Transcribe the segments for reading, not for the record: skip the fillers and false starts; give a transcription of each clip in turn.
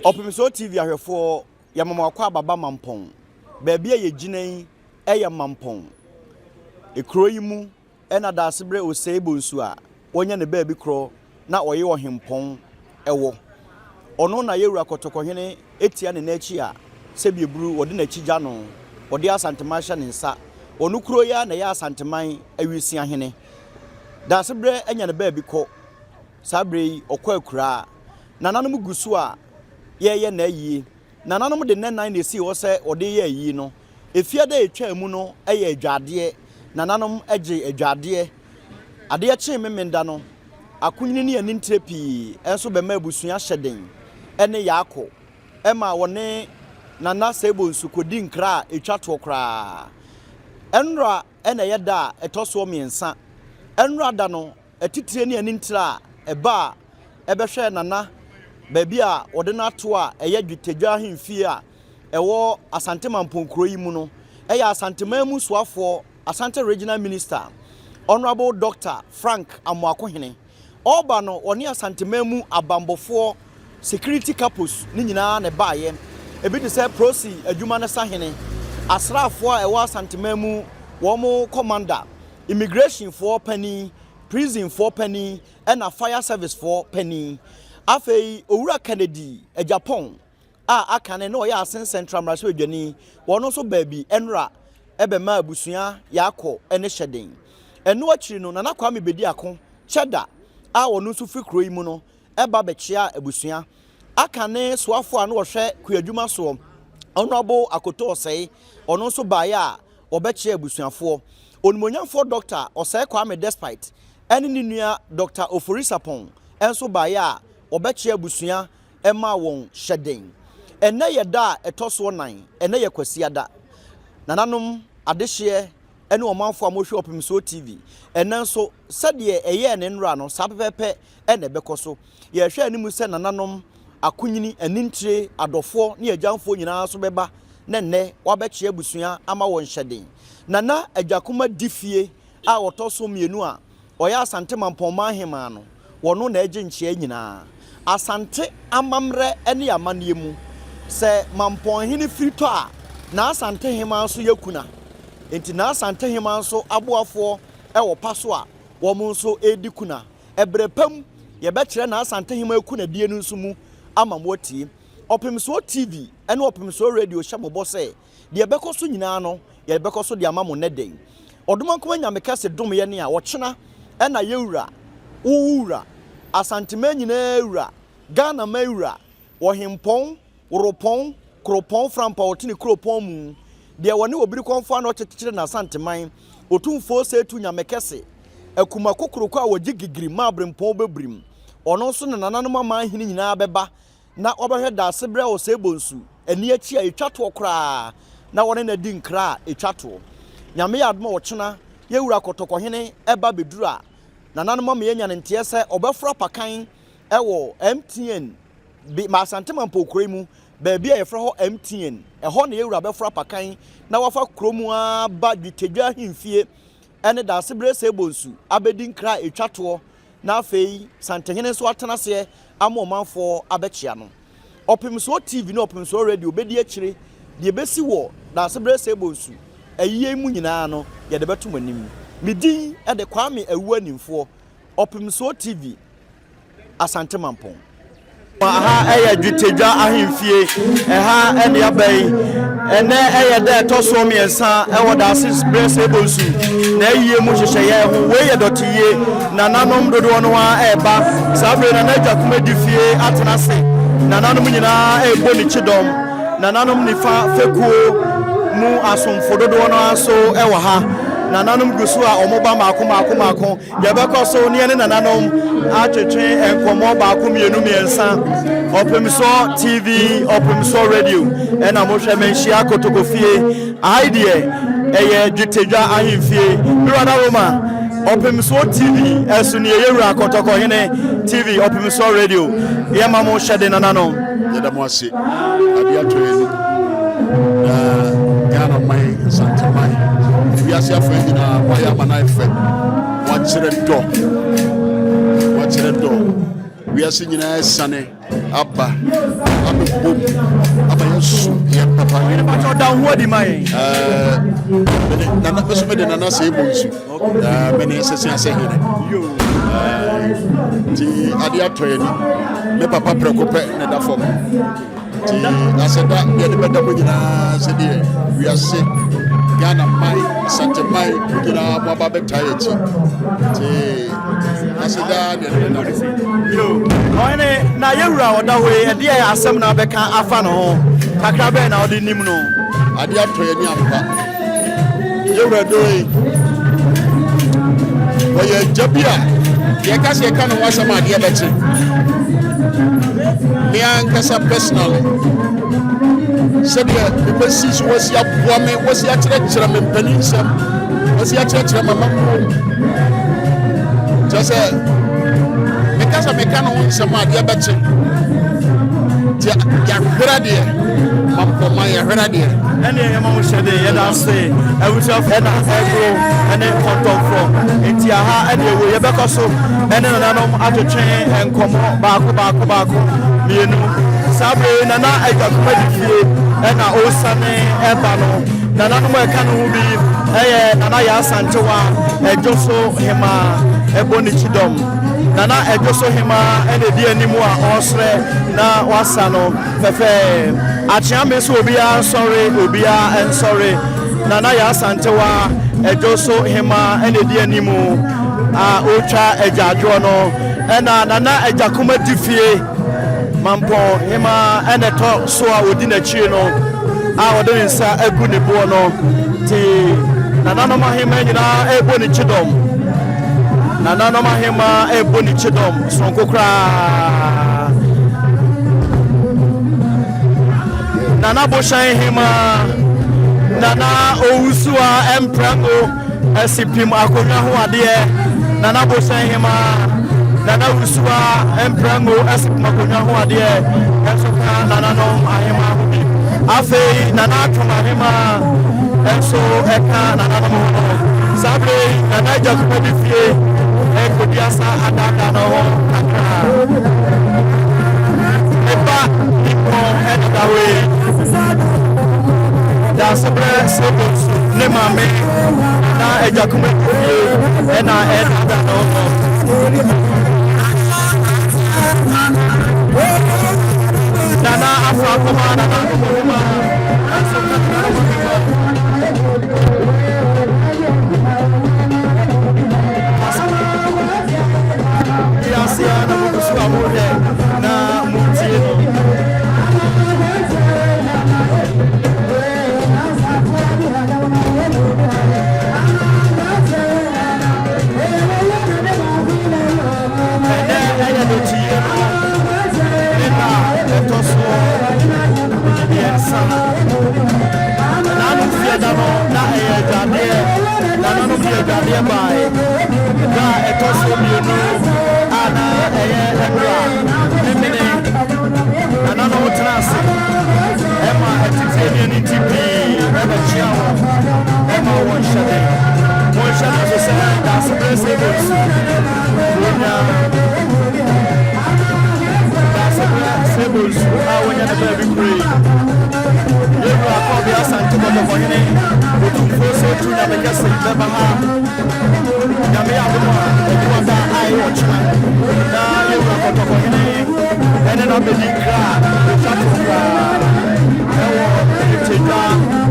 Ɔpemsoɔ TV ahwɛfoɔ, yɛma mo akwaaba ba Mampɔn. Baabi a yɛgyina yi yɛ Mampɔn. Kuro yi mu na Daasebrɛ Osei Bonsu a wanya ne baabi korɔ na ɔyɛ ɔhempɔn wɔ. Ɔno na Yɛwura Kɔtɔkɔhene tia ne nan akyi a sɛbieburu wɔde n'akyi gya no, wɔde Asanteman hyɛ ne nsa. Ɔno kuro yi ara na ɛyɛ Asanteman Awisiahene. Daasebrɛ anya ne baabi kɔ. Saa berɛ yi ɔkɔ akuraa. Nananom gu so a yɛreyɛ n'ayie. Nananom de nnɛnan na ɛsii hɔ sɛ wɔde reyɛ ayie no. Efiada a ɛtwaa mu no yɛ adwadeɛ. Nananom gyee adwadeɛ. Adeɛ kyee Memenda no, akunini ne anintire pii nso bɛma abusua hyɛden ne Yaako ma wɔne Nana Seibonsu kɔdi nkra a ɛtwa toɔ koraa. Ɛnnora na ɛyɛ da a ɛtɔ soɔ mmiɛnsa. Ɛnnora da no, atitire ne anintire a ɛba a ɛbɛhwɛɛ Nana baabi a wɔde no ato a ɛyɛ Dwetɛdwa ahemfie a ɛwɔ Asante Mampong kuro yi mu no yɛ Asanteman mu soafoɔ, Asante Regional Minister, Honourable Doctor Frank Amoakohene. Ɔreba no, ɔne Asanteman mu abanbɔfoɔ, security capos, no nyinaa na ɛbaeɛ. Ebi te sɛ Prosi adwuma no sahene, asraafoɔ a ɛwɔ Asanteman mu wɔn commander, Immigrationfoɔ panin, Prisonfoɔ panin ɛna Fire Servicefoɔ panin. Afei Owura Kennedy Agyapong a aka no na ɔyɛ Asen Central mmarahyɛbadwani, ɔno nso baa bi nnora bɛmaa abusua Yaakɔ ne Hyɛden. Ɛno akyiri no, Nana Kwame Bediako Kyɛda a ɔno nso firi kuro yi mu no ba bɛkyeaa abusua. Aka ne soafoɔ a na ɔhwɛ kuadwuma soɔ, Honourable Akoto Osei, ɔno nso baeɛ a wɔbɛkyea abusuafoɔ. Onimuonyamfoɔ Dɔkta Osei Kwame Despite ne ne nua Dɔkta Ofori Sarpong nso baeɛ a wɔbɛkyea abusua maa wɔn hyɛden. Ɛnnɛ yɛ da a ɛtɔ soɔ nan, ɛnnɛ yɛ Kwasiada. Nananom, adehyeɛ ne ɔmanfoɔ a mohwɛ Ɔpemsoɔ TV, ɛnnɛ nso sɛdeɛ ɛyɛɛ ne nnora no, saa pɛpɛɛpɛ na ɛbɛkɔ so. Yɛrehwɛ anim sɛ nananom, akunini, anintire, adɔfoɔ ne agyamfoɔ nyinaa nso bɛba na nnɛ wɔabɛkyea abusua ama wɔn hyɛden. Nana Agyakoma Difie a ɔtɔ so mmienu a ɔyɛ Asante Mampɔnman Hemaa no, wɔno na ɛgye nkyea nyinaa. Asante amammerɛ ne amanneɛ mu, sɛ Mampɔnhene firi tɔ a, n'Asantehemaa nso yɛ kuna. Enti n'Asantehemaa nso aboafoɔ wɔ pa so a wɔn nso redi kuna. Ɛberɛ pa mu, yɛbɛkyerɛ n'Asantehemaa kunadie no nso mu ama moatie. Ɔpemsoɔ TV ne Ɔpemsoɔ Radio hyɛ mo bɔ sɛ, Deɛ ɛbɛkɔ so nyinaa no, yɛbɛkɔ so de ama mo nnɛ da yi. Ɔdomankoma Nyame kɛse dom yɛn a, ɔkyena na yɛ wura, wo wo wura, Asanteman nyinaa wura, Ghanaman wura, Ɔhempɔn, Woropɔn, Koropɔn Frampɔ a ɔte ne kuropɔn mu, deɛ wɔne Obirikɔmfoɔ ano kyekyere n'Asanteman, Otumfoɔ Setu Nyame kɛse, Akuma kokroko a wɔgye gigiri ma aberempɔn bɛbirim, ɔno nso ne nananom aman hene nyinaa bɛba na wɔbɛhwɛ Daasebrɛ Osei Bonsu ani akyi a ɛtwa toɔ koraa na wɔne no adi nkra a ɛtwa toɔ. Nyame yɛ adom a ɔkyena yɛn wura Kɔtɔkɔhene ba bɛduru a, nananom ama yɛanya no nteɛ sɛ ɔbɛforo apakan wɔ MTN be ma Asante Mampɔw kuro yi mu baabi a yɛfrɛ hɔ MTN. Ɛhɔ na yɛn wura bɛforo apakan na wafa kuro mu ara ba Dwetɛdwa ahemfie ne Daasebrɛ Osei Bonsu abɛdi nkra a ɛtwa toɔ na afei Santehene nso atena aseɛ ama ɔmanfoɔ abɛkyea no. Ɔpemsoɔ TV ne Ɔpemsoɔ Radio bɛdi akyire, deɛ ɛbɛsi wɔ Daasebrɛ Sɛbonsu ayie yi mu nyinaa no, yɛde bɛto mo anim. Me din de Kwame Awuo Animfoɔ, Ɔpemsoɔ TV, Asante Mampong. Aha yɛ Dwetɛdwa ahemfie. Ɛha ne aba yi. Ɛnɛ yɛ da ɛtɔ soɔ mmiɛnsa wɔ Daase Berɛ Sɛbonsu n'ayie mu nhyehyɛeɛ ho. Wei yɛ dɔteyie. Nananom dodoɔ no ara reba. Saa berɛ yi Nana Agyakum adi fie atena ase. Nananom nyinaa rebɔ ne kyidɔm. Nananom nifa fekuo mu asomfo dodoɔ no ara nso wɔ ha. Nananom gu so a wɔba mmaako mmaako mmaako. Yɛbɛkɔ so ne yɛne nananom atwetwe nkɔmmɔ baako mmienu mmiɛnsa. Ɔpemsoɔ TV, Ɔpemsoɔ Radio ɛna mohwɛ Manhyia Kotoko Fie. Aha yi deɛ ɛyɛ Dwetɛdwa Ahemfie. Me wura Roma, Ɔpemsoɔ TV ɛso nie, yɛwura Kɔtɔkɔhene TV, Ɔpemsoɔ Radio. Yɛma mo hyɛde nananom. Yɛda mo ase. Adeɛ atɔ yɛn ani. Na Ghana man, Nsanteman, wiase afa nyinaa moayɛ ama no ayɛ fɛ. Moakyerɛ dɔ. Moakyerɛ dɔ. Wiase nyinaa asiane aba abɛbom ama yɛasu yɛn papa. Ɔhene pakyɛ ɔda wo ho adi ma yɛn. Mede nana me so mede nana sɛ ɛbɔ nsu. Mene sese ase hene. Nti adeɛ atɔ yɛn ni. Me papa prɛko pɛ na ɛda fam. Nti aseda yɛde bɛda mo nyinaa sɛdeɛ wiase Ghana man Asante man mo nyinaa mo aba bɛtaa yɛn akyi. Nti aseda deɛ yɛde bɛda mo. Yo, ɔhene na yɛwura ɔda hɔ yi ɛdeɛ asɛm na abɛka afa ne ho kakra bɛn na ɔde nim no. Adeɛ atɔ yɛn ni ampa. Yɛwura Doe, ɔyɛ agya bi a yɛka sɛ yɛka ne ho asɛm a adeɛ bɛkye. Me ankasa personally, sɛdeɛ mebɛsi so wasi aboa me, wasi akyerɛkyerɛ me mpanin nsɛm, wasi akyerɛkyerɛ mama mu. Kyerɛ sɛ, meka sɛ meka ne ho nsɛm a adeɛ bɛkye. Nti yɛahwere deɛ, mampɔma yɛhwere deɛ. Ɛne ɛyɛ ma wo hyɛ de yɛda ase abusuafo ɛna ɛgoro ɛne kɔntɔnfo nti aha ɛne ɛwɔ yɛbɛkɔ so ɛne nananom atwetwe nkɔmɔ baako baako baako mmienu saa bere yi nana agya kuma di fie ɛna ɔresane ɛba no nananom a ɛka ne ho bi ɛyɛ nana yɛ asantewa ɛdwo so hema ɛbɔ ne kyidɔm nana ɛdwo so hema ɛna ɛdi anim a ɔresrɛ na wasa no Fɛfɛɛ. Akyea me so obiara nsɔre obiara nsɔre Nana Yaa Asantewa Adwo so hemaa ɛna ɛdi anim a ɔretwa agyaadwoɔ no ɛna Nana Agyakoma di fie Mampɔn hemaa ɛna ɛtɔ so a ɔdi n'akyire no a ɔde ne nsa agu ne boɔ no ti nananom ahema nyinaa ɛrebɔ ne kyidɔm nananom ahema ɛrebɔ ne kyidɔm Soronko koraa. Nana Bohyɛn Hemaa, Nana Owusua Mprɛngo Asipim akonnwa ho adeɛ, Nana Bohyɛn Hemaa, Nana Owusua Mprɛngo Asipim akonnwa ho adeɛ nso ka nananom ahemaa ho bi. Afei Nana Atwom Ahemaa nso ka nananom ho no. Saa berɛ yi Nana Agya Kumadi fie rekɔdi asa adaadaa ne ho kakra. Ne ba Nippon ɛdeda hɔ yi. Daasebrɛ Sebo ne maame na Agya Kumadi fie ɛna ɛdaadaa ne ho no. Nana Afra Koma, Nana Akoma nso ka nananom ho. Wiase a na mugu so a mohwɛ na motie no. Ɛnɛ ɛyɛ dɔtuyie no ne da ɛtɔ so mmiɛnsa. Nanom fiada no na ɛyɛ adwadeɛ. Nananom de adwadeɛ bae. Da a ɛtɔ so mmienu a na ɛyɛ ɛnora memene. Nananom tena ase ɛma atitire ne aniti pii ɛbɛkyea wɔn ɛma wɔn hyɛden. Wɔn hyɛ no nso sɛ Daasebrɛ Savings wɔnya Daasebrɛ Savings a wɔnya ne baabi kure yi. Yɛwura Kɔbe Asante Kɔtɔkɔhene Otumfoɔ Sɛ Tu Nyame Kɛse bɛba ha. Nyame adom a Ɛdwoada a ɛyɛ ɔkyena na yɛwura Kɔtɔkɔhene ɛne no abɛdi nkra a ɛtwa to koraa ɛwɔ Tedwa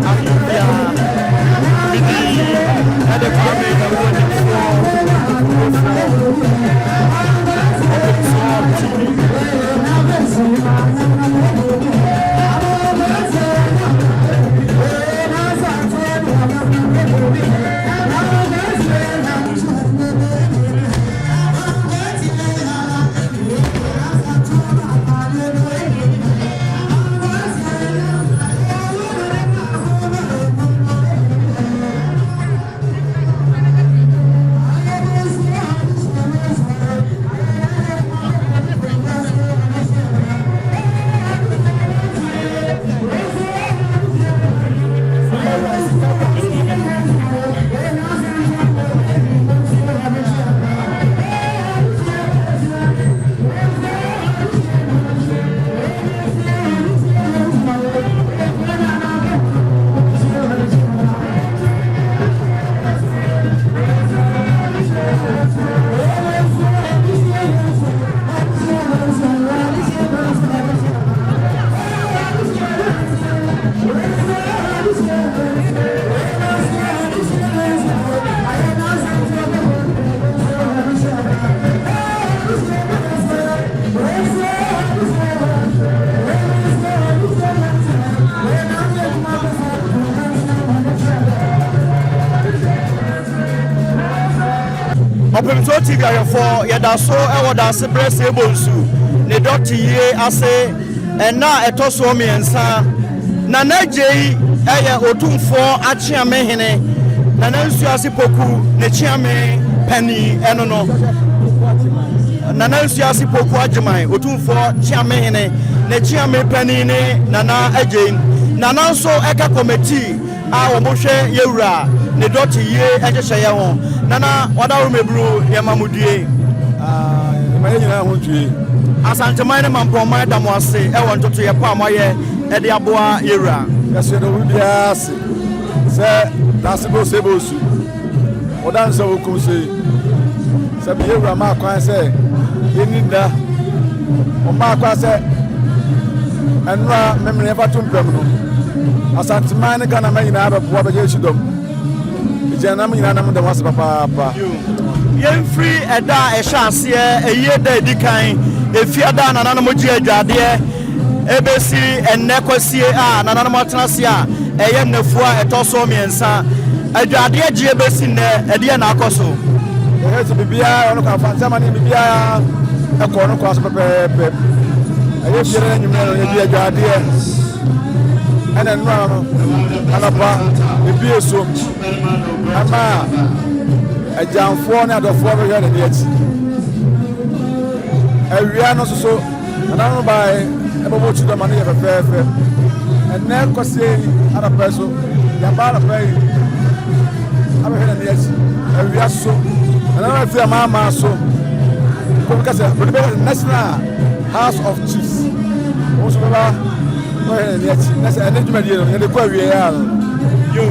ahemfie a medi ɛde Kwame ɛwɔ animfoɔ kurofoɔ Ɔpemsoɔ TV. Ɔpemtoɔ TV ahwɛfoɔ, yɛda so wɔ Daasebrɛ Seebonsu ne dɔte yie ase ɛnna a ɛtɔ soɔ mmiɛnsa. Nana Agyei yɛ Otumfoɔ Akyeame hene, Nana Nsuase Poku ne Kyeame panin ɛno no. Nana Nsuase Poku Agyeman, Otumfoɔ Kyeame hene, ne Kyeame panin ne Nana Agyei. Nana nso ɛka kɔmɛtii a wɔhwɛ yɛ wura ne dɔte yie nhyehyɛeɛ ho. Nana Wadaworomeburu yɛma mo due. Yɛma yɛn nyinaa ho due. Asanteman ne Mampɔnman da mo ase wɔ ntotoeɛ pa a moayɛ de aboa yɛ wura. Yɛso yɛda obi biara ase sɛ Daase Bɛ Ose Bɛ Osu. Wɔda no sɛ wɔkum so yi. Sɛ meyɛ wura maa kwan sɛ yɛnni nna, ɔmaa kwan sɛ ɛnora memene yɛmfa to mpam no, Asanteman ne Ghanaman nyinaa bɛboa bɛgye akyi dɔm. Egyina nam nyinaa nam da ho ase papaapa. Yɛmfiri ɛda a ɛhyɛ aseɛ, ayie da a ɛdi kan, efiada a nananom gye adwadeɛ, Ɛbɛsi ɛnnɛ kwasie a nananom atena ase a ɛyɛ nnafua a ɛtɔ so mmiɛnsa. Adwadeɛ gyeɛ bɛsi nnɛ, ɛdeɛn na akɔ so? Yɛhwɛ sɛ biribiara ɔno kwan Fanti ne biribiara ɛkɔɔ no kwan so pɛpɛɛpɛ. Ɛyɛ fie no anwummerɛ no yɛdi adwadeɛ ɛna nnora no anɔpa ebie so ɛma agyanfoɔ ne adɔfoɔ bɛhwɛ n'ani akyi. Awia no nso so Nananom bae bɛbɔ kyidɔm ma no yɛ fɛfɛɛfɛ. Ɛnnɛ kwasia yi anɔpa yi so, yɛaba anɔpa yi abɛhwɛ n'ani akyi. Awia so, nananom afi amanaman so. Kɔmi kasa, buroni bɛka sɛ National House of Chiefs. Wɔn nso bɛba bɛhwɛ n'ani akyi. Na sɛ ɛnɛ dwumadie no, yɛde kɔ awie a no. Yo,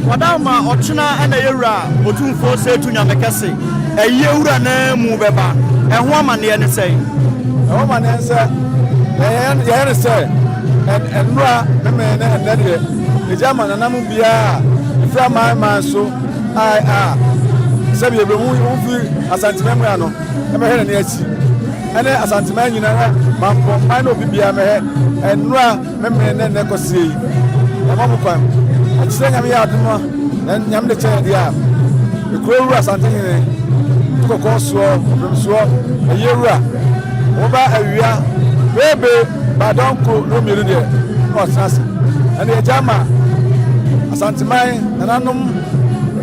wɔda ma ɔkyena ɛna yɛwura Otumfoɔ Setu Nyame Kɛse. Ayie wura no mu bɛba. Ɛho amanneɛ ne sɛn? Ɛho amanneɛ ne sɛ, yɛyɛ no sɛ nnora memene ne ɛnnɛ deɛ, yɛgya ma nananom biara a ɛfiri aman man so a a sɛbi ɛbɛ mu wofiri Asanteman mu ano ɛmɛhwɛ n'ani akyi ɛne Asanteman nyinaa mampɔnman ne obi biara mɛhwɛ nnora Memene ne nnɛ kɔsie yi, yɛama mo kwan. Ɛkyerɛ Nyame yɛ adom a, na Nyame de kyɛ yɛ deɛ a, Ekuro wura Asante hene, to kɔkɔɔ soɔ, ɔpem soɔ, ayie wura, wɔba awia, beebe, baadɔnko, ne mmienu deɛ, na wɔatena ase. Ɛne yɛgya ma Asanteman, nananom,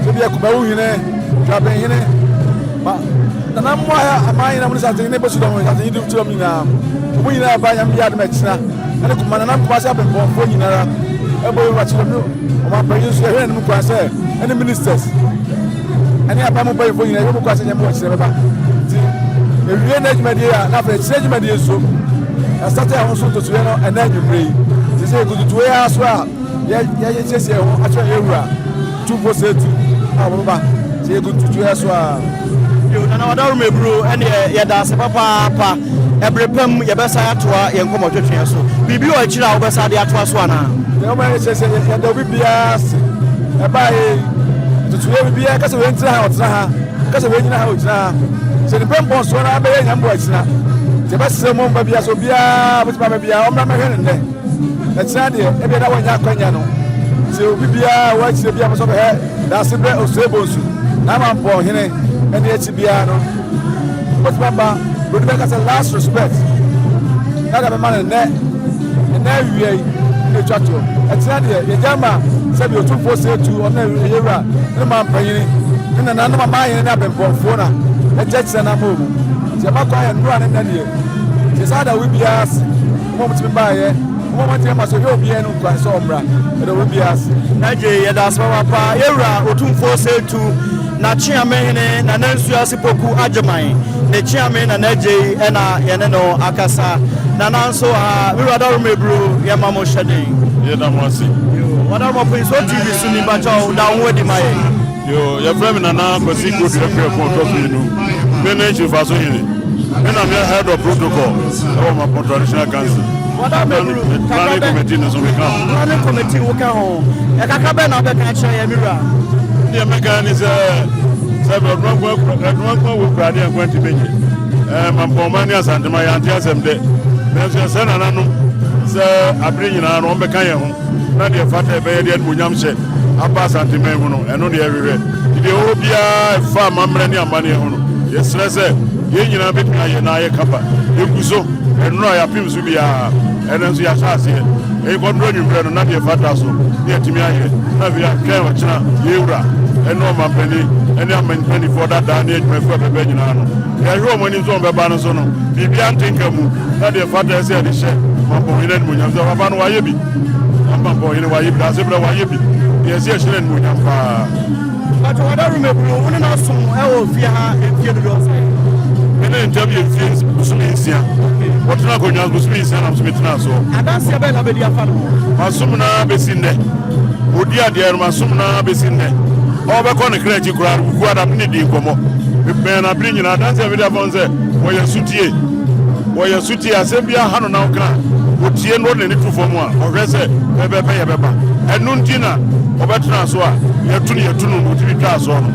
sɛdeɛ Kumawu hene, Dwaben hene, ma nananom a aman nyinaa mu ne Asante hene bɛsu dɔm, Asante hene di dɔm nyinaa, wɔn nyinaa ba Nyame yɛ adom ɛkyena. Ɛne kuma nana Kumasi abempɔnfoɔ nyinara ɛbɔ yɛn akyerɛ no ɔmanpanyin nso yɛhwɛ n'anim kwan sɛ ɛne ministers ɛne aban mu mpanyinfoɔ nyinaa yɛhwɛ mu kwan sɛ nyɛma wɔ kyerɛ bɛba nti ewie na adwumadie a na afei kyerɛ adwumadie nso ɛsate ɛho nso ntotoeɛ no ɛnɛ anwummerɛ yi te sɛ yɛgu ara so a yɛsiesie ho akyerɛ yɛn wura Tumfoɔ sɛ tu a wɔbɛba sɛ yɛgu ntutuɛ so a. Yo, Nana Ɔdawuruma Eburu, ɛneɛ yɛda ase papaapa. Ɛbere pa mu yɛbɛsan atoa yɛn nkɔmmɔtwetweɛ so. Biribi wɔ akyire a wobɛsan de atoa so anaa? Deɛ wɔma yɛ kyerɛ sɛ yɛda obi biara ase. Ɛbaa yɛ yi, ntutuɛ biribiara ka sɛ wei ntena ha ɔtena ha, ka sɛ wei nyina ha ɔgyina ha. Sɛ nipa mpɔnsoɔ no abɛyɛ nyame wɔ akyina. Nti yɛbɛsrɛ mo mba biara sɛ obiara bɛtumi aba biara ɔmmra mmɛhwɛ no nnɛ. Ɛkyena deɛ, ebia na wɔnnya akwanya no. Nti obi biara a ɔwɔ akyire biara pɛ sɛ ɔbɛhwɛ Daasebrɛ Osei-Bonsu, n'amampɔn hene, ne akyi biara no, wobɛtumi aba. Buroni bɛka sɛ last respect na de abɛma no nnɛ, nnɛ awia yi na ɛtwa toɔ. Ɛkyena deɛ, yɛgya ma sɛbi Otumfoɔ Osei Tu, ɔno na ɛyɛ wura, ne mampanyini, ne nananom amanhene ne abempɔnfoɔ na ɛkyerɛkyerɛ no ama wɔn. Nti yɛma kwan yɛ nnora ne nnɛ deɛ. Nti yɛsan da obi biara ase. Wɔn a wɔtumi baeɛ, wɔn a wɔantumi amma so, hwɛ obiara anim kwan sɛ ɔmmra. Yɛda obi biara ase. Nagye, yɛda ase papaapa. Yɛwura Otumfoɔ Osei Tu, N'Akyeame Hene Nana Nsuase Poku Agyeman, ne Kyeame Nana Agyei ɛna yɛne no akasa. Nana nso ha, me wura Dawuruma Eburu, yɛma mo hyɛden. Yɛda mo ase. Yoo, Wadaroma Prince OTV so ni, mpakyɛw da wo ho adi ma yɛn. Yo, yɛfrɛ me Nana Kwasi Kodua Prɛko ɔtɔ so mmienu. Me ne Kyifaso hene. Me na meyɛ head of protocol ɛwɔ Mapɔn Traditional Council. Planning committee no so meka ho. Planning committee wo ka ho. Ɛkaka bɛn na wobɛka akyerɛ yɛn me wura? Deɛ mɛka ne sɛ sɛ ɛdoma wɔ kura adeɛ nkwa ntumi nye. Ɛɛ Mampɔnma ne Asantema yɛante asɛm dɛ. Nanso yɛsrɛ nananom sɛ abere nyinaa no wɔmbɛka yɛn ho. na deɛ ɛfata ɛbɛyɛ de animuonyam hyɛ aba Asanteman mu no, ɛno deɛ ɛhwehwɛ. Nti deɛ ɛwɔ biara ɛfa amammerɛ ne amanneɛ ho no, Yɛsrɛ sɛ yɛn nyinaa bɛtumi ayɛ na ayɛ kaba. Yɛgu so, ɛnora yɛapem so biara, ɛnɛ nso yɛahyɛ aseɛ. Ɛyi kɔdoro anwummerɛ no na deɛ fata so ne yɛatumi ayɛ na afei yɛatwɛn ɔkyena yɛwura ɛne ɔmampanin ɛne amanpanifoɔ dadaa ne adwumayɛfoɔ a ɛbɛba nyinaa no. Yɛhwɛ wɔn anim sɛ wɔbɛba no so no, biribiara nte nka mu na deɛ fata sɛ yɛde hyɛ mampɔnhene animuonyam sɛ papa no wayɛ bi. Mampɔnhene wayɛ bi, dasebrɛ wayɛ bi. Deɛ ɛsɛ yɛhyɛ no animuonyam paa. Pacho wada room ebunu wo ne no asom ɛwɔ fie ha mfie dodoɔ sɛn? Me ne ntam yɛ mfie bosome nsia. Wɔtena akonnwa so bosome nsia na nso metena soɔ. Adanseɛ bɛn na bɛdi afa no ho? Masom no ara bɛsi nnɛ. Ɔdi adeɛ no masom no ara bɛsi nnɛ. Ɔbɛkɔ ne kra akyi koraa no kuku ada me ne di nkɔmmɔ. Mebɛn no abere nyinaa. Adanseɛ a medi afa ho sɛ wɔyɛ sotie. Wɔyɛ sotie asɛm bi aha no na woka a ɔtie na ɔde n'ani to fam a ɔhwɛ sɛ pɛpɛpɛ yɛbɛba. Ɛno nti na ɔbɛtena so a yɛto no yɛto no na ɔtumi twaa soɔ no.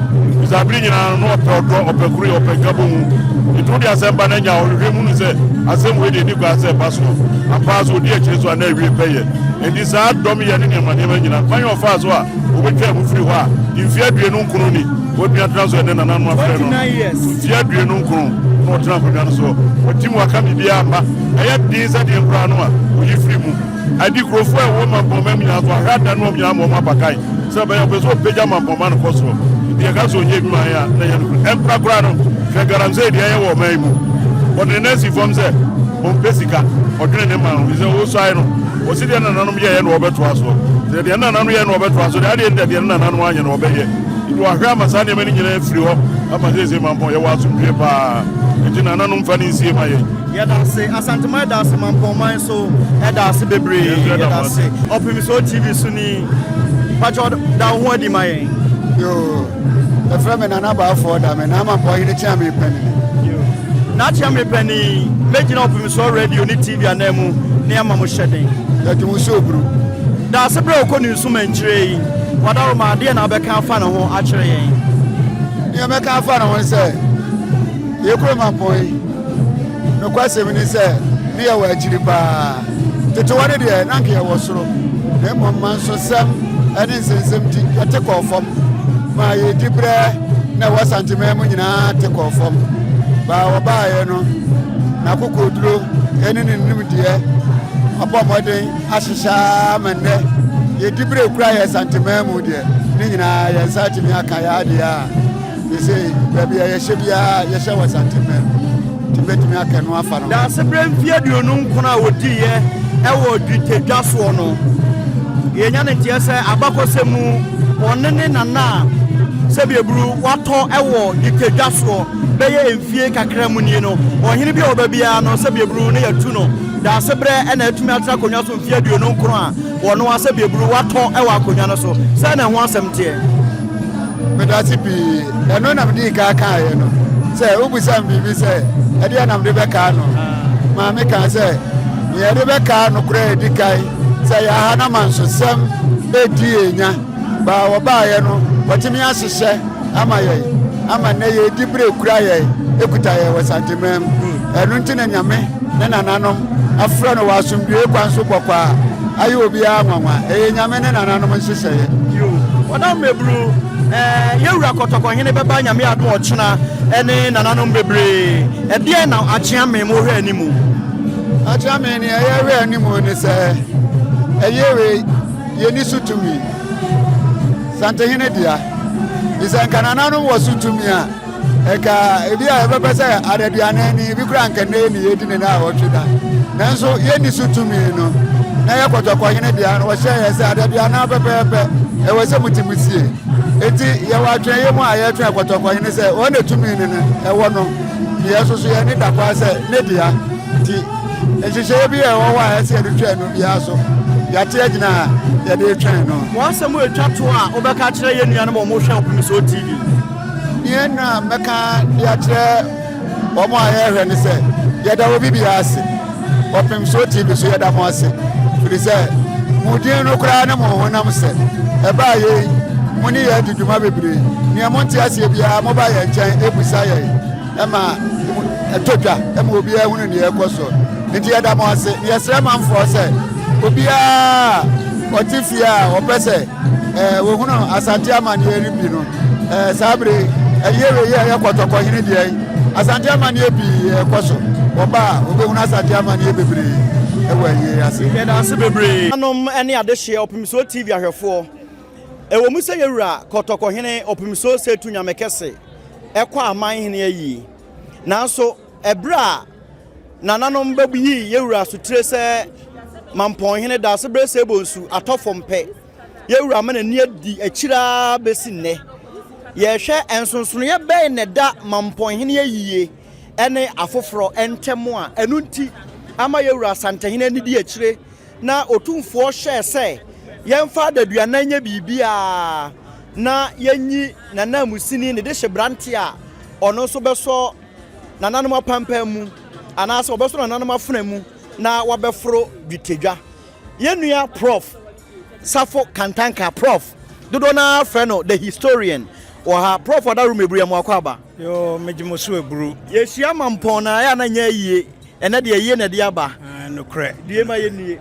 Bisa abere nyinaa no na ɔpɛ ɔdɔ, ɔpɛ koroyɛ, ɔpɛ nkabɔmu. Nti wode asɛm ba no anya a ɔhwehwɛ mu no sɛ asɛm wei deɛ ɛni kwan sɛ ɛba soɔ. Ampa ara so ɔdi akyire so a na awie pɛyɛ. Enti saa dɔm yɛ ne nneɛma nneɛma nyinaa kwan a ɔfaa so a ɔbɛtwaa mu firi hɔ a mfeɛ 29 ni watumi atena so ɛnɛ nananom afrɛ no mfeɛ 29 na ɔtena akonnwa no soɔ. Watim waka biribiara amma ɛyɛ den sɛ deɛ koraa no a ɔyi firi mu. Adikurofoɔ a ɛwɔ Mampɔnma mu nyinaa nso ahwɛ ada no wɔn nyinaa ma wɔn aba kan sɛ ɛbɛyɛ ɔpɛ sɛ ɔpagya Mampɔnma no kɔ soro. Nti yɛka sɛ ɔnyɛ adwuma yɛ a na ɛyɛ nokorɛ. Ɛmpra koraa no, hwɛ galamsey deɛ ɛyɛ wɔ ɔman yi mu. Ɔde ne nan si fam sɛ ɔmpɛ sika, ɔdwene ne man ho. Ɛfiri sɛ ɔsuae no, ɔse deɛ nananom yɛeɛ na ɔbɛtoa soɔ. Sɛ deɛ nananom yɛeɛ na ɔbɛtoa so deɛ, adeɛ nti deɛ nananom anyɛ no ɔbɛyɛ. Nti wahwɛ ama saa nneɛma no nyinaa afiri hɔ ama seesei Mampɔn yɛwɔ asomdwoeɛ paa. Nti nananom mfa no nsie ma yɛn. Yɛda ase Asanteman da ase Mampɔnman so ɛda ase bebree yɛda ase Ɔpemsoɔ TV so ni pakyɛ da wo ho adi ma yɛn. Yoo yɛfrɛ me Nana Baafoɔ Dame na Amampɔn hene kyea me panini. Yoo na kyea me panin mɛgyina Ɔpemsoɔ radio ne TV anan mu ne ama mo hyɛden. Yɛgye wo sɛ oburu. Da ase berɛ a ɔkɔ ne nsuma nkyire yi Wadaroma adeɛ na wobɛka afa ne ho akyerɛ yɛn. Deɛ mɛka afa ne ho ne sɛ yɛ kuro Mampɔn yi. Nokwasɛm ne sɛ, ne yɛwɔ akyiri paa. Tete hɔ no deɛ, na anka yɛwɔ soro, na mmom mansosɛm ne nsɛnsɛm nti, yɛte kɔɔ fam ma yɛn diberɛ na ɛwɔ Asanteman mu nyinaa te kɔɔ fam. Baa wɔbaeɛ no, n'akokoɔduro ne ne nimdeɛ abɔ mmɔden ahyehyɛ ara ma nnɛ yɛn diberɛ kura yɛn Asanteman mu deɛ, ne nyinaa yɛn nsa atumi aka yɛn adeɛ a Seesei baabi a yɛhyɛ biara yɛhyɛ wɔ Asante-man mu, nti mɛtumi aka ɛno afa no ho. Daasebrɛ mfeɛ 29 a wɔdiiɛ wɔ dwetɛ dwa soɔ no, yɛnya no nteɛ sɛ abakɔsɛm mu ɔno ne nana a sɛbiaburu watɔ wɔ dwetɛ dwa soɔ bɛyɛ mfie kakra mu nie no. Ɔhene bi a ɔba biara no sɛbiaburu no yɛtu no. Daasebrɛ na atumi atena akonnwa so mfeɛ 29 a wɔno ara sɛbiaburu watɔ wɔ akonnwa no so. Sɛn na ɛho asɛm teɛ? Medase pii. Ɛno na medii kan kaeɛ no. Sɛ wobisa me biribi sɛ ɛdeɛ na mede bɛkaa no, maame kaa sɛ nea yɛde bɛkaa no koraa ɛdi kan sɛ yɛaha na mansosɛm ɛdi yɛn nya. Baa wɔbaeɛ no, wɔtumi ahyehyɛ ama yɛn ama nnɛ yɛdi berɛ kura yɛn ɛkuta yɛn wɔ Santeman mu. Ɛno nti na Nyame ne nananom afrɛ no wɔ asomdwoe kwan so bɔkɔ a ayɛ obiara nwanwa. Ɛyɛ Nyame ne nananom nhyehyɛeɛ. Yo, ɔdam mmɛburu, eh, yɛwura Kɔtɔkɔhene bɛba Nyame adom ɔkyena ɛne nananom bebree. Ɛdeɛn na Akyeame mo hwɛ animu? Akyeame nea yɛhwɛ animu ne sɛ ɛyɛ wei yɛni so tumi. Santehene dea. Fisɛ nka nananom wɔ so tumi a, Nka ebi a yɛbɛpɛ sɛ adaduanan ni, ebi koraa nka nnɛ ni yɛdi ne naawɔtwe da. Nanso yɛnni so tumi no, na yɛ kɔtɔkɔhene dea no, wɔhyɛ yɛ sɛ adaduanan pɛpɛɛpɛ ɛwɔ sɛ motumi sie. Enti yɛwɔ atwɛnyɛ mu a yɛtwɛn kɔtɔkɔhene sɛ wɔn na tumi no no ɛwɔ no, ne yɛn nso so yɛn ani da kwan sɛ ne dea. Nti nhyehyɛeɛ bi a ɛwɔ hɔ a ɛsɛ yɛde twɛn no biara so, yɛate agyina a yɛde retwɛn no. W'asɛm a ɛtwa toɔ a wobɛka akyerɛ yɛn nuanom a wɔhwɛ Ɔpemisoɔ TV. Nea na mɛka de akyerɛ wɔn a yɛrehwɛ ne sɛ, yɛda obi biara ase. Ɔpem so TV so yɛda mo ase, firi sɛ mo din no koraa ne mo honam sɛ ɛbaa yei, mo ne yɛn adi dwuma bebree. Nea monte aseɛ biara moba yɛn nkyɛn ɛbusa yɛn ɛma ɛtɔ dwa ɛma obiara hunu nea ɛkɔ so. Nti yɛda mo ase. Yɛsrɛ manfoɔ sɛ obiara ɔte fie a ɔpɛ sɛ Ɛɛ, wɔhunu Asante amanneɛ no bi no, ɛɛ, saa bere yi, ɛyɛ wei a ɛyɛ kɔtɔkɔhene deɛ yi. Asante amanneɛ pii ɛkɔ so. Wɔba a, wɔbɛhunu Asante amanneɛ bebree ɛwɔ ayie ase. Yɛda ase bebree. Anom ne adehyeɛ Ɔpemsuo TV ahwɛfoɔ, ɛwɔ mu sɛ yɛwura Kɔtɔkɔhene Ɔpemsuo Setu Nyamekɛse kɔ aman hene ayie, nanso ɛberɛ a nananom bɛyii yɛwura asotire sɛ Mampɔnhene Daasebrɛ Seebonsu atɔ fam pɛ, Yɛn Wura ama n'ani adi akyiri ara bɛsi nnɛ. Yɛrehwɛ nsonsonoeɛ bɛn na ɛda Mampɔnhene ayie ne afoforɔ ntam a ɛno nti ama yɛn Wura Asantehene ani di akyire na Otumfoɔ hyɛɛ sɛ yɛmfa adaduanan nyɛ biribiara na yɛnyi n'ananmusini ne dehyeberanteɛ a ɔno nso bɛsɔ nananom apampam mu anaasɛ ɔbɛsɔ nananom afena mu na wabɛforo dwetɛdwa. Yɛn nua Prof. Safo Kantanka, Prof. Dodoɔ no ara frɛ no The Historian wɔ ha. Prof. Ɔdaworo Meburu, yɛ mo akwaaba. Yoo, megye mo so aburu. Yɛhyia Mampɔn na ɛyɛ a na nyɛ ayie. Ɛnɛ deɛ ayie na ɛde aba. Ah, nokorɛ. Due ma yɛnnie.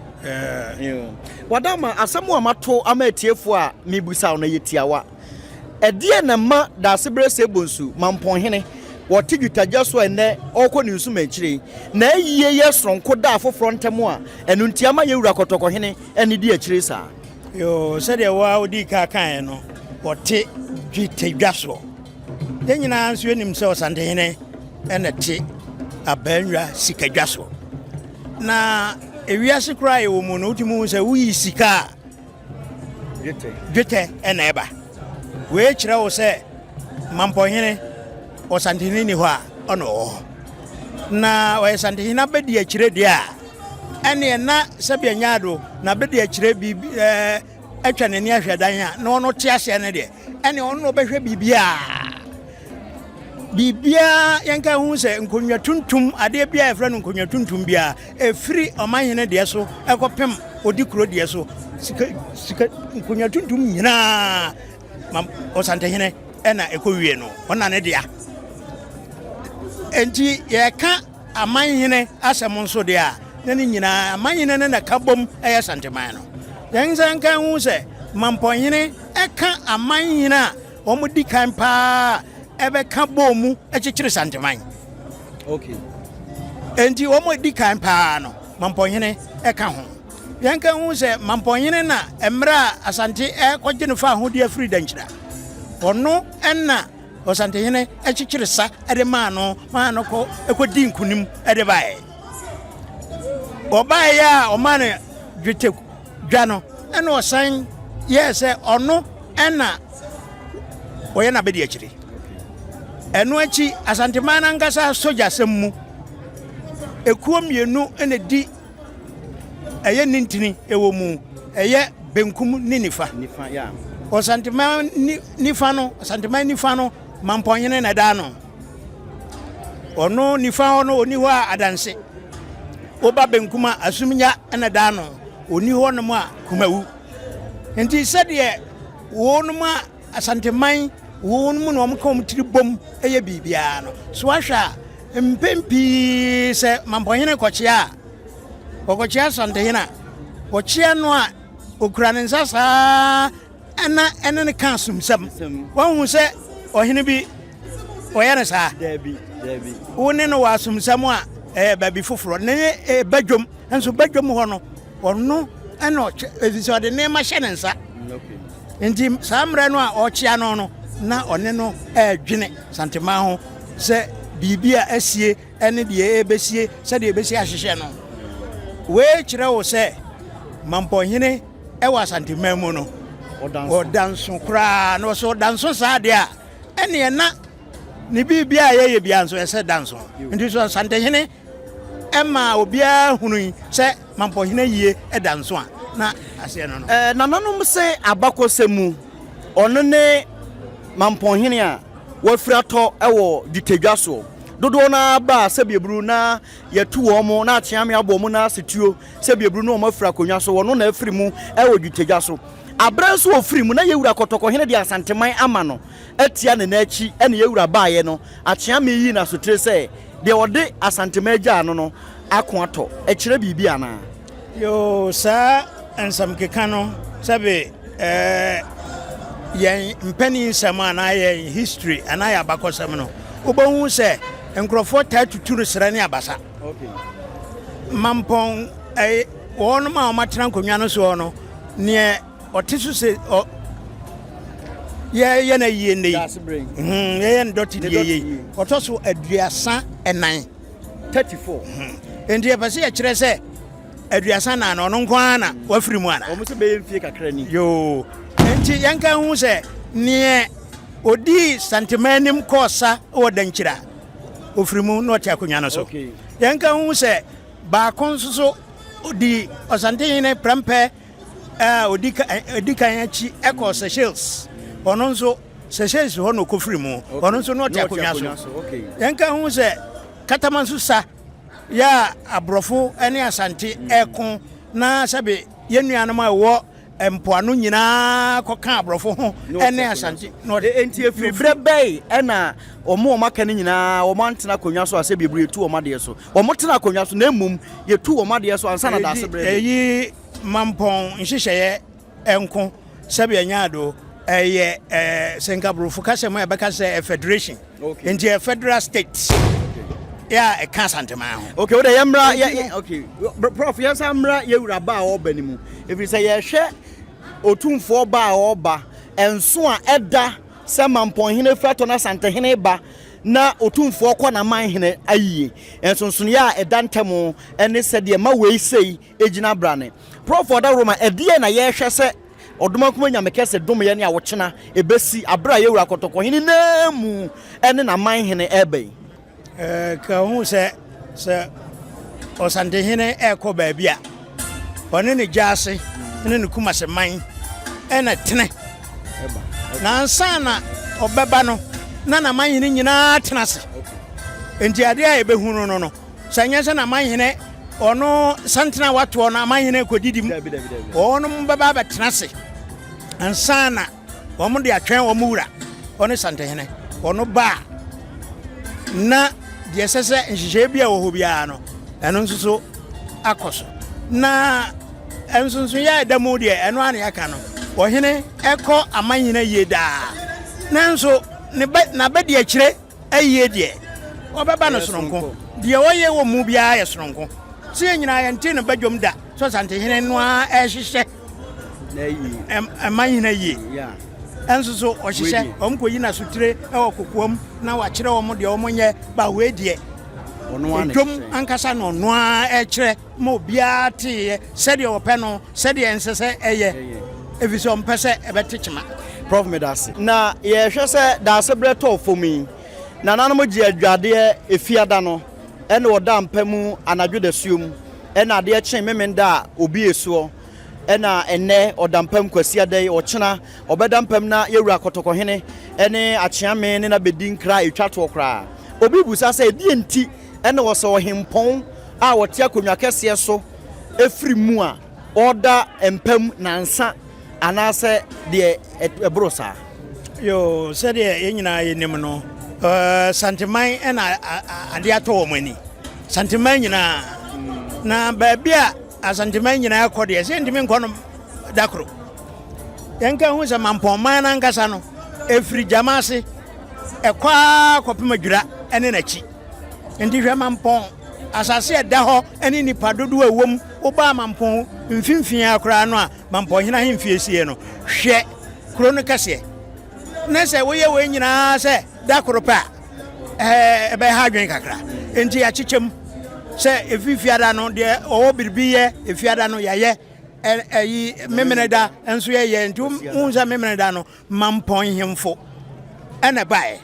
Wadama, asɛm a mato ama atiefoɔ a mebusa wo no yɛ tiawa. Ɛdeɛn na ɛma Daasebrɛ Sebonsu, Mampɔnhene, wɔte dwetagya so a ɛnnɛ ɔrekɔ ne nsuma akyire yi, na ayie yɛ soronko da afoforɔ ntam a ɛno nti ama yɛn wura Kɔtɔkɔhene ani di akyire saa? Yoo, sɛdeɛ wo ara wodii kan kaeɛ no, wɔte dwetadwa soɔ. Yɛn nyinaa nso yɛnim sɛ Ɔsantehene na ɛte Abaannwa sikadwa soɔ. Na ewiase koraa a yɛwɔ mu no, wotumi hu sɛ woyi sika a, dwetɛ na ɛba. Wei kyerɛ wo sɛ Mampɔhene, Ɔsantehene ni hɔ a, ɔna ɔwɔ hɔ. Na ɔyɛ Santehene abɛdi akyire deɛ a, ɛneɛ na sɛdeɛ nyaado na abɛdi akyire biribi ɛɛ atwa n'ani ahwɛ dan a na ɔno te aseɛ no deɛ, ɛneɛ ɔno na ɔbɛhwɛ biribiara. Biribiara yɛnka ho sɛ nkonnwa tuntum adeɛ biara yɛfrɛ no nkonnwa tuntum biara ɛfiri ɔmanhene deɛ so ɛkɔpem ɔdi kuro deɛ so sika sika nkonnwa tuntum nyinaa ma ɔsantehene ɛna ɛkɔwie no ɔna ne dea enti yɛka amanhene asɛm nso deɛ a na ne nyinaa amanhene no na ka bom ɛyɛ santeman no yɛn nsa nka ho sɛ mampɔnhene ɛka amanhene a Wɔn di kan paa ɛbɛka bɔɔ mu kyekyere Santeman. Okay. Enti wɔn di kan paa no, Mampɔnhene ɛka ho. Yɛn ka ho sɛ Mampɔnhene na mmerɛ a Asante ɛkɔgye no fa ahodeɛ afiri Dankyira. Ɔno ɛna Ɔsantehene ɛkyekyere sa ɛde maa no maa no kɔ ɛkɔdi nkunim ɛde baeɛ. Ɔbaeɛ a ɔmaa no dwetɛ dwa no ɛna ɔsan yɛɛ sɛ ɔno ɛna ɔyɛ n'abɛdi akyire. Ɛno akyi Asanteman no ankasa sogyasɛm mu ekuo mmienu na di ɛyɛ nintini ɛwɔ mu ɛyɛ benkum ne nifa. Ɔsanteman nifa no Asanteman nifa no Mampɔnhene na ɛda ano. Ɔno nifa hɔ no ɔni hɔ a adanse. Woba benkum a Asumnya na ɛda ano. Ɔni hɔ nom a Kumawu. Nti sɛdeɛ wɔnom a Asanteman wɔnom na wɔka wɔn tiri bom yɛ biribiara no, so ahwɛ a mpɛn pii sɛ Mampɔnhene kɔkyea a, ɔkɔkyea Asantehene a, ɔkyea no a ɔkura ne nsa saa ɛna ɛne no ka asomsɛm. Wahu sɛ ɔhene bi ɔyɛ no saa? Daabi, daabi. Wo ne no wɔ asomsɛm a ɛyɛ baabi foforɔ ne badwam nso badwam hɔ no ɔno ɛna ɔkyɛ ɛfiri sɛ ɔde nneɛma hyɛ ne nsa nti saa mmerɛ no a ɔkyea no no na ɔne no ɛredwene Santeman ho sɛ biribi a asie ɛne deɛ ɛrebɛsie sɛdeɛ ɛbɛsi ahyehyɛ no. Wei kyerɛ wo sɛ Mampɔnhene ɛwɔ Asanteman mu no ɔda nso koraa na ɔsɛ ɔda nso saa deɛ a ɛneɛ na ne biribi a yɛyɛ biara nso ɛsɛ da nso nti so Asantehene ɛma obiara hunu yi sɛ Mampɔhene yie ɛda nso a na aseɛ no no. Eh, nananom se abakɔsɛm mu ɔno ne Mampɔnhene a wafiri atɔ wɔ dwetɛdwa soɔ. Dodoɔ no ara ba a sɛbiaburu na yɛtu wɔn na akyeame abɔ wɔn nan ase tuo sɛbiaburu na wɔn afiri akonnwa so. Ɔno na afiri mu wɔ dwetɛdwa so. Aberɛ nso ɔfiri mu na yɛwura Kɔtɔkɔhene de Asanteman ama no atia ne nan akyi ɛna yɛwura baeɛ no Akyeame yii no asotire sɛ deɛ ɔde Asanteman gyaa no no ako atɔ. Ɛkyerɛ biribi anaa? Yoo, saa nsɛmkeka no sɛbe ɛɛ yɛn mpanin nsɛm anaa yɛn history anaa yɛn abakɔsɛm no, wobɛhu sɛ. Nkurɔfoɔ taa tutu no serɛ ne abasa. Mampɔn ɛyɛ wɔnom a wɔatena nkonnwa no soɔ no, neɛ ɔte so sɛ ɔ yɛyɛ no ayie nnɛ yi, yɛyɛ no dɔte deɛ yei, ɔtɔ so 34. 34. Nti yɛpɛ sɛ yɛkyerɛ sɛ 34 no ɔno nko ara na wafiri mu ana? Wɔn sɛ bɛyɛ mfie kakra ni. Yoo, nti yɛnka ho sɛ neɛ odii Santeman anim kɔɔ sa wɔ Dankyira, ofiri mu na ɔte akonnwa no so. Yɛnka ho sɛ baako nso so odi Ɔsantehene Prɛmpɛ a odi kan akyi kɔɔ Seychelles. Ɔno nso Seychelles hɔ na ɔkɔfiri mu. Ɔno nso na ɔte akonnwa so. Yɛnka ho sɛ Katamanso sa yɛ a aborɔfo ne Asante ɛko na sɛbe yɛn nuanom a ɛwɔ mpoano nyinaa kɔka aborɔfo ho ne Asante. Enti ɛfiri berɛ bɛn ɛna wɔn a wɔaka no nyinaa wɔn antena akonnwa so a sɛ bebree tu wɔn adeɛ so? Wɔn tena akonnwa so na mmom yɛtu wɔn adeɛ so ansa na daase berɛ. Ɛyi mampɔn nhyehyɛeɛ nko sɛbi ɛnyɛ ado ɛyɛ ɛɛ sɛ nka aborɔfo kasa mu a ɛbɛka sɛ federation. Nti yɛ federal state yɛ a ɛka Asanteman ho. Okay, wode yɛ mmra yɛ okay. Prof yɛn san mmra yɛ wura ba a ɔreba no mu. Ɛfiri sɛ yɛhwɛ otumfoɔ ba a ɔreba ɛnso a ɛda sɛ Mampɔnhene firi atɔ no Asantehene ba na otumfoɔ kɔ n'amanhene ayie. Nsonsonoeɛ a ɛda ntam ne sɛdeɛ ma wei sei gyina brane. Prof Ɔdawuroma, ɛdeɛn na yɛhwɛ sɛ Ɔdomankoma Nyame kɛse dom yɛn a ɔkyena ɛbɛsi aberɛ a yɛwura Kɔtɔkɔhene nan mu ne n'aman hene ɛreba yi. Ka hu sɛ, sɛ Ɔsantehene ɛrekɔ baabi a, ɔne ne gyaase ne ne Kumase man ɛna tene. Na ansa na ɔbɛba no, na n'aman hene nyinaa tena ase. Enti adeɛ a yɛbɛhunu no no, Sɛ nyɛ sɛ n'amanhene ɔno santene a watoɔ no amanhene kɔdidi mu, wɔnom bɛba abɛtena ase ansa na wɔn de atwɛn wɔn wura ɔne santehene ɔno ba a na deɛ ɛsɛ sɛ nhyehyɛeɛ bi a wɔ hɔ biara no ɛno nso so akɔ so na nsonsonoeɛ a ɛda mu deɛ ɛno ara na yɛaka no ɔhene ɛkɔ amanhene yie daa nanso ne bɛ n'abɛdi akyire Ayie deɛ, ɔbɛba no sononko. Deɛ ɔyɛ wɔ mu biara yɛ sononko. Sɛ yɛn nyinaa yɛntee no badwam da sɛ Ɔsantehene no ara ɛrehyehyɛ ɛman hene ayie. Ɛnso so ɔhyehyɛ, wɔn kɔyi n'asotire wɔ kokoam na wakyerɛ wɔn deɛ wɔn nyɛ, ba wei deɛ, dwam ankasa na ɔno ara ɛrekyerɛ. ma obiara teeɛ sɛdeɛ ɔpɛ no, sɛdeɛ ɛnsɛ sɛ ɛyɛ, ɛfiri sɛ ɔmpɛ sɛ ɛbɛte kyema. Prof. Medase. Na yɛhwɛ sɛ Daasebrɛ tɔɔ fam yi, nananom gye adwadeɛ Efiada no ɛna ɔda mpa mu anadwo dasuo mu, ɛna adeɛ kye Memenda a obue soɔ, ɛna ɛnnɛ ɔda mpa mu Kwasiada yi, ɔkyena ɔbɛda mpa mu na yɛwura Kɔtɔkɔhene ɛne Akyeame ne no abɛdi nkra a ɛtwa toɔ koraa. Obi bisa sɛ ɛdeɛn nti ɛna ɔsɛ ɔhempɔn a ɔte akonnwa kɛseɛ so firi mu a ɔreda mpa mu nansa anaasɛ deɛ ɛboro saa. Yoo, sɛdeɛ yɛn nyinaa yɛnim no, Santeman na adeɛ atɔ wɔn ani. Santeman nyinaa. Na baabi a Asanteman nyinaa kɔ deɛ, sɛ ntumi nkɔ no da koro. Yɛnka ho sɛ Mampɔnman no ankasa no, ɛfiri gyama ase ɛkɔ ara kɔpem Adwira ne n'akyi. Enti hwɛ Mampɔn asase a ɛda hɔ ne nnipa dodoɔ a ɛwɔ mu. Wobaa Mampɔn mfimfini ara koraa no a Mampɔn hene ahemfie sie no, hwɛ kuro no kɛseɛ. Ne sɛ woyɛ wei nyinaa sɛ da koro pɛ a, ɛbɛha adwene kakra. Enti yɛakyekyɛ mu sɛ ɛfiri fiada no deɛ ɔwɔ biribi yɛ efiada no yɛayɛ ɛyi Memeneda nso yɛyɛ. Nti wohu sɛ Memeneda no Mampɔn hemfo ɛna ɛbaeɛ.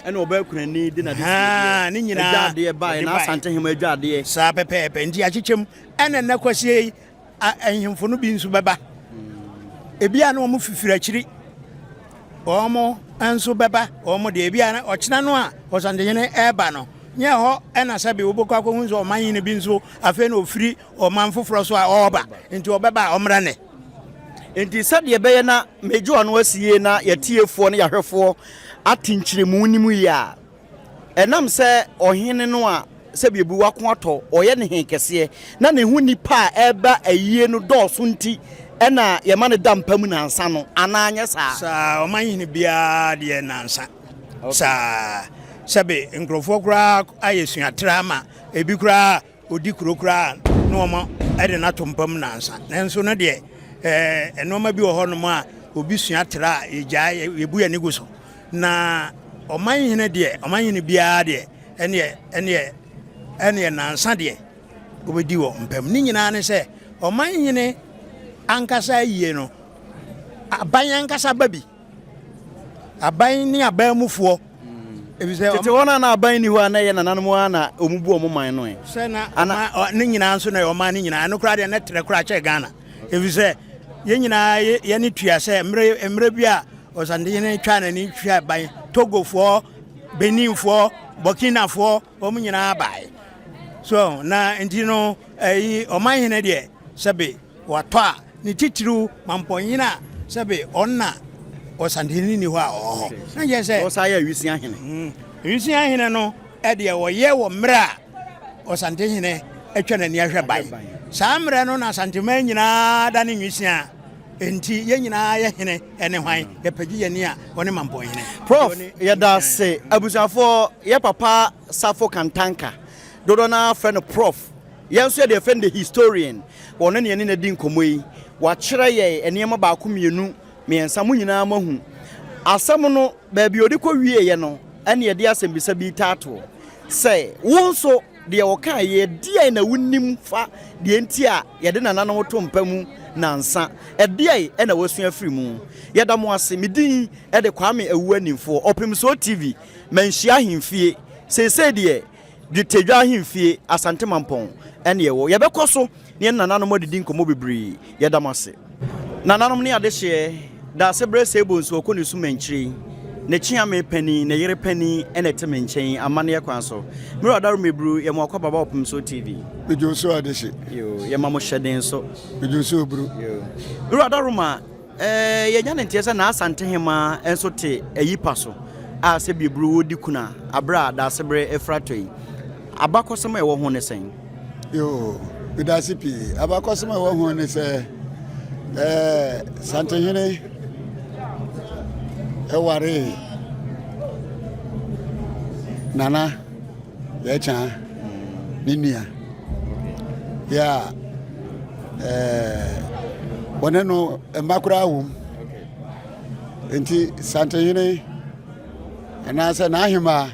Ɛna ɔbaa kunani de n'ade sie ne nyinaa adwadeɛ baeɛ na Asante hema adwadeɛ. Saa pɛpɛɛpɛ nti akyekyɛ mu ɛna nnɛ kwasie yi ahemfo no bi nso bɛba. Ebi a na wɔn fifiri akyiri wɔn nso bɛba wɔn deɛ ebi a ɔkyena no a Ɔsantehene ɛreba no nyɛ hɔ ɛna sɛbi wobɛkɔ akɔhu sɛ ɔman hene bi nso afei na ofiri ɔman foforɔ so a ɔreba nti ɔbɛba a ɔmmra nɛ. Enti sɛdeɛ ɛbɛyɛ na megye w'ano asi yie na yɛatiefoɔ ne yɛahwɛfoɔ ate nkyerɛmu no mu yie a, ɛnam sɛ ɔhene no a sɛdeɛ obi wako atɔ, ɔyɛ ne he kɛseɛ, na ne ho nnipa a ɛreba ayie no dɔɔso nti na yɛma no da mpa mu nansa no, anaa anyɛ saa? Saa, ɔman hene biara deɛ nansa. Saa. Sɛbe nkurɔfoɔ koraa ayɛ suatrɛ ama ebi koraa ɔdi kuro koraa na wɔn de no ato mpa mu nansa. Nanso no deɛ ɛɛ nneɛma bi wɔ hɔnom a obi sua tra a yɛgyae yɛbu yɛn ani gu so. Na ɔman hene deɛ ɔman hene biara deɛ ɛneɛ ɛneɛ ɛneɛ nansa deɛ wobɛdi wɔ mpa mu. Ne nyinaa ne sɛ ɔman hene ankasa ayie no aban ankasa ba bi. Aban ne aban mufoɔ. Efisɛ Tete hɔ no a na aban nni hɔ a na ɛyɛ nananom ara na wɔn bu wɔn man no ɛ. Sɛ na ɔman ne nyinaa nso na ɛyɛ ɔman no nyinaa. Ɛno koraa deɛ na ɛtrɛ koraa kyɛn Ghana. Efisɛ yɛn nyinaa yɛne tua sɛ mmerɛ mmerɛ bi a Ɔsantehene twaa n'ani hwɛɛ ban, Togofoɔ, Beninfoɔ, Burkinafoɔ, wɔn nyinaa baeɛ. So na nti no ɛyi ɔmanhene deɛ sɛbe Watɔ a, ne titiriw Mampɔnhene a sɛbe ɔno na Ɔsantehene nni hɔ a ɔwɔ hɔ. Na kyerɛ sɛ. Ɔsan yɛ Awisia hene. Awisia hene no deɛ wɔyɛ wɔ mmerɛ a Ɔsantehene atwa n'ani ahwɛ ban. Saa mmerɛ no na Asanteman nyinaa da ne nwisiaa. Enti yɛn nyinaa yɛ hene ne hwan? Yɛpɛgye yɛn ani a ɔne Mampɔnhene. Prof. Yɛda ase. Abusuafoɔ, yɛ papa Safo Kantanka, dodoɔ no ara frɛ no Prof. Yɛn nso yɛde yɛfrɛ no the historian. Ɔno ne yɛne no adi nkɔmmɔ yi. Wakyerɛ yɛn nneɛma baako, mmienu, mmiɛnsa. Mo nyinaa moahu. Asɛm no, baabi a ɔde kɔwieeɛ no, ɛne yɛde asɛmmisa bi retaatoɔ sɛ, wo nso, deɛ ɔkaeɛ yi, ɛdeɛn na wonim fa deɛ nti a yɛde nananom to mpa mu nnansa? Ɛdeɛn na woasua afiri mu? Yɛda mo ase. Me din de Kwame Awuah Nimfoɔ, Ɔpemsoɔ TV, Manhyia Ahemfie. Seesei deɛ, Dwetɛdwa Ahemfie, Asante Mampɔn ɛne ɛwɔ. Yɛbɛkɔ so ne yɛn nananom adidi nkɔmmɔ bebree. Yɛda mo ase. Nananom ne adehyeɛ, Daasebrɛ Seibo nso ɔkɔ ne su mankyire. Ne kyeame panin, ne yere panin na ɛte me nkyɛn yi, amanneɛ kwan so. Me wura Daro Mebru, yɛ mo akwaaba ba Ɔpemsoɔ TV. Medwo so adehye. Yoo, yɛma mo hyɛden so. Medwo so oburu. Yoo. Me wura Daroma, Ɛɛ, yɛanya ne nteɛ sɛ n'Asantehemaa nso te ayi pa so a sɛ Bieburu redi kuna bere a Daasebrɛ afira tɔ yi. Abakɔsɛm a ɛwɔ ho ne sɛn? Yoo, meda ase pii. Abakɔsɛm a ɛwɔ ho ne sɛ, ɛɛ, Santehene ɛwaree Nana. Yɛkya ne nua yɛ a wɔne no mma koraa wom nti santehene anaasɛ n'ahemaa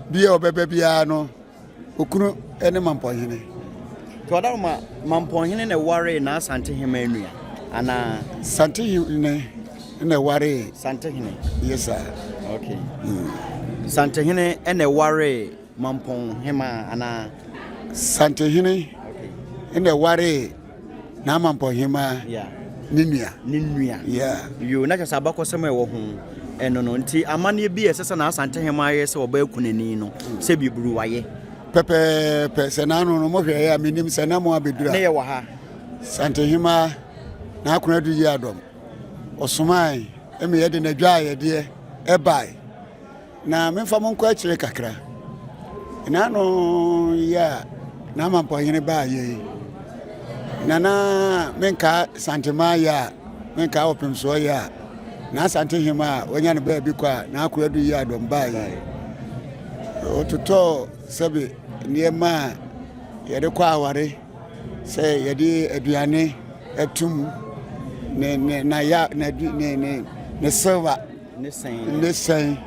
bi a ɔbɛba biara no okunu ne mampɔnhene. Nti ɔdaroma mampɔnhene na ɛwaree n'asantehema nua anaa? Santehene na ɛwaree. Santehene. Yes sir. Okay. Mm. Santehene na ɛwaree Mampɔn hemaa anaa? Santehene okay. na ɛwaree n'Amampɔn hemaa yeah. ne nua. Ne nua. Yeah. Yo, na kyerɛ sɛ abakɔsɛm a ɛwɔ ho ɛno no nti amanneɛ bi a ɛsɛ sɛ n'Asantehemaa yɛ sɛ ɔbaa kunani no sɛ biburu wayɛ. Pɛpɛɛpɛ sɛ n'ano no mohwɛ yɛ a menim sɛ na mo abɛduru a. Ne yɛ wɔ ha. Santehemaa n'akonadu yi adɔm. Ɔsomae ma yɛde n'adwaayɛdeɛ bae. Na memfa mo nkɔ akyire kakra. N'ano yi a n'amampɔhene baa yɛ yi, na na menkaa Santemaa yɛ a, menkaa Ɔpemsoɔ yɛ a, na Asantehema a wanya no baabi kɔ a n'akoa du yi adɔm baa yi. Ɔtotɔɔ sɛbe nneɛma a yɛde kɔ aware. Sɛ yɛde aduane atum ne ne na ya na ne ne ne silver ne sɛn ne sɛn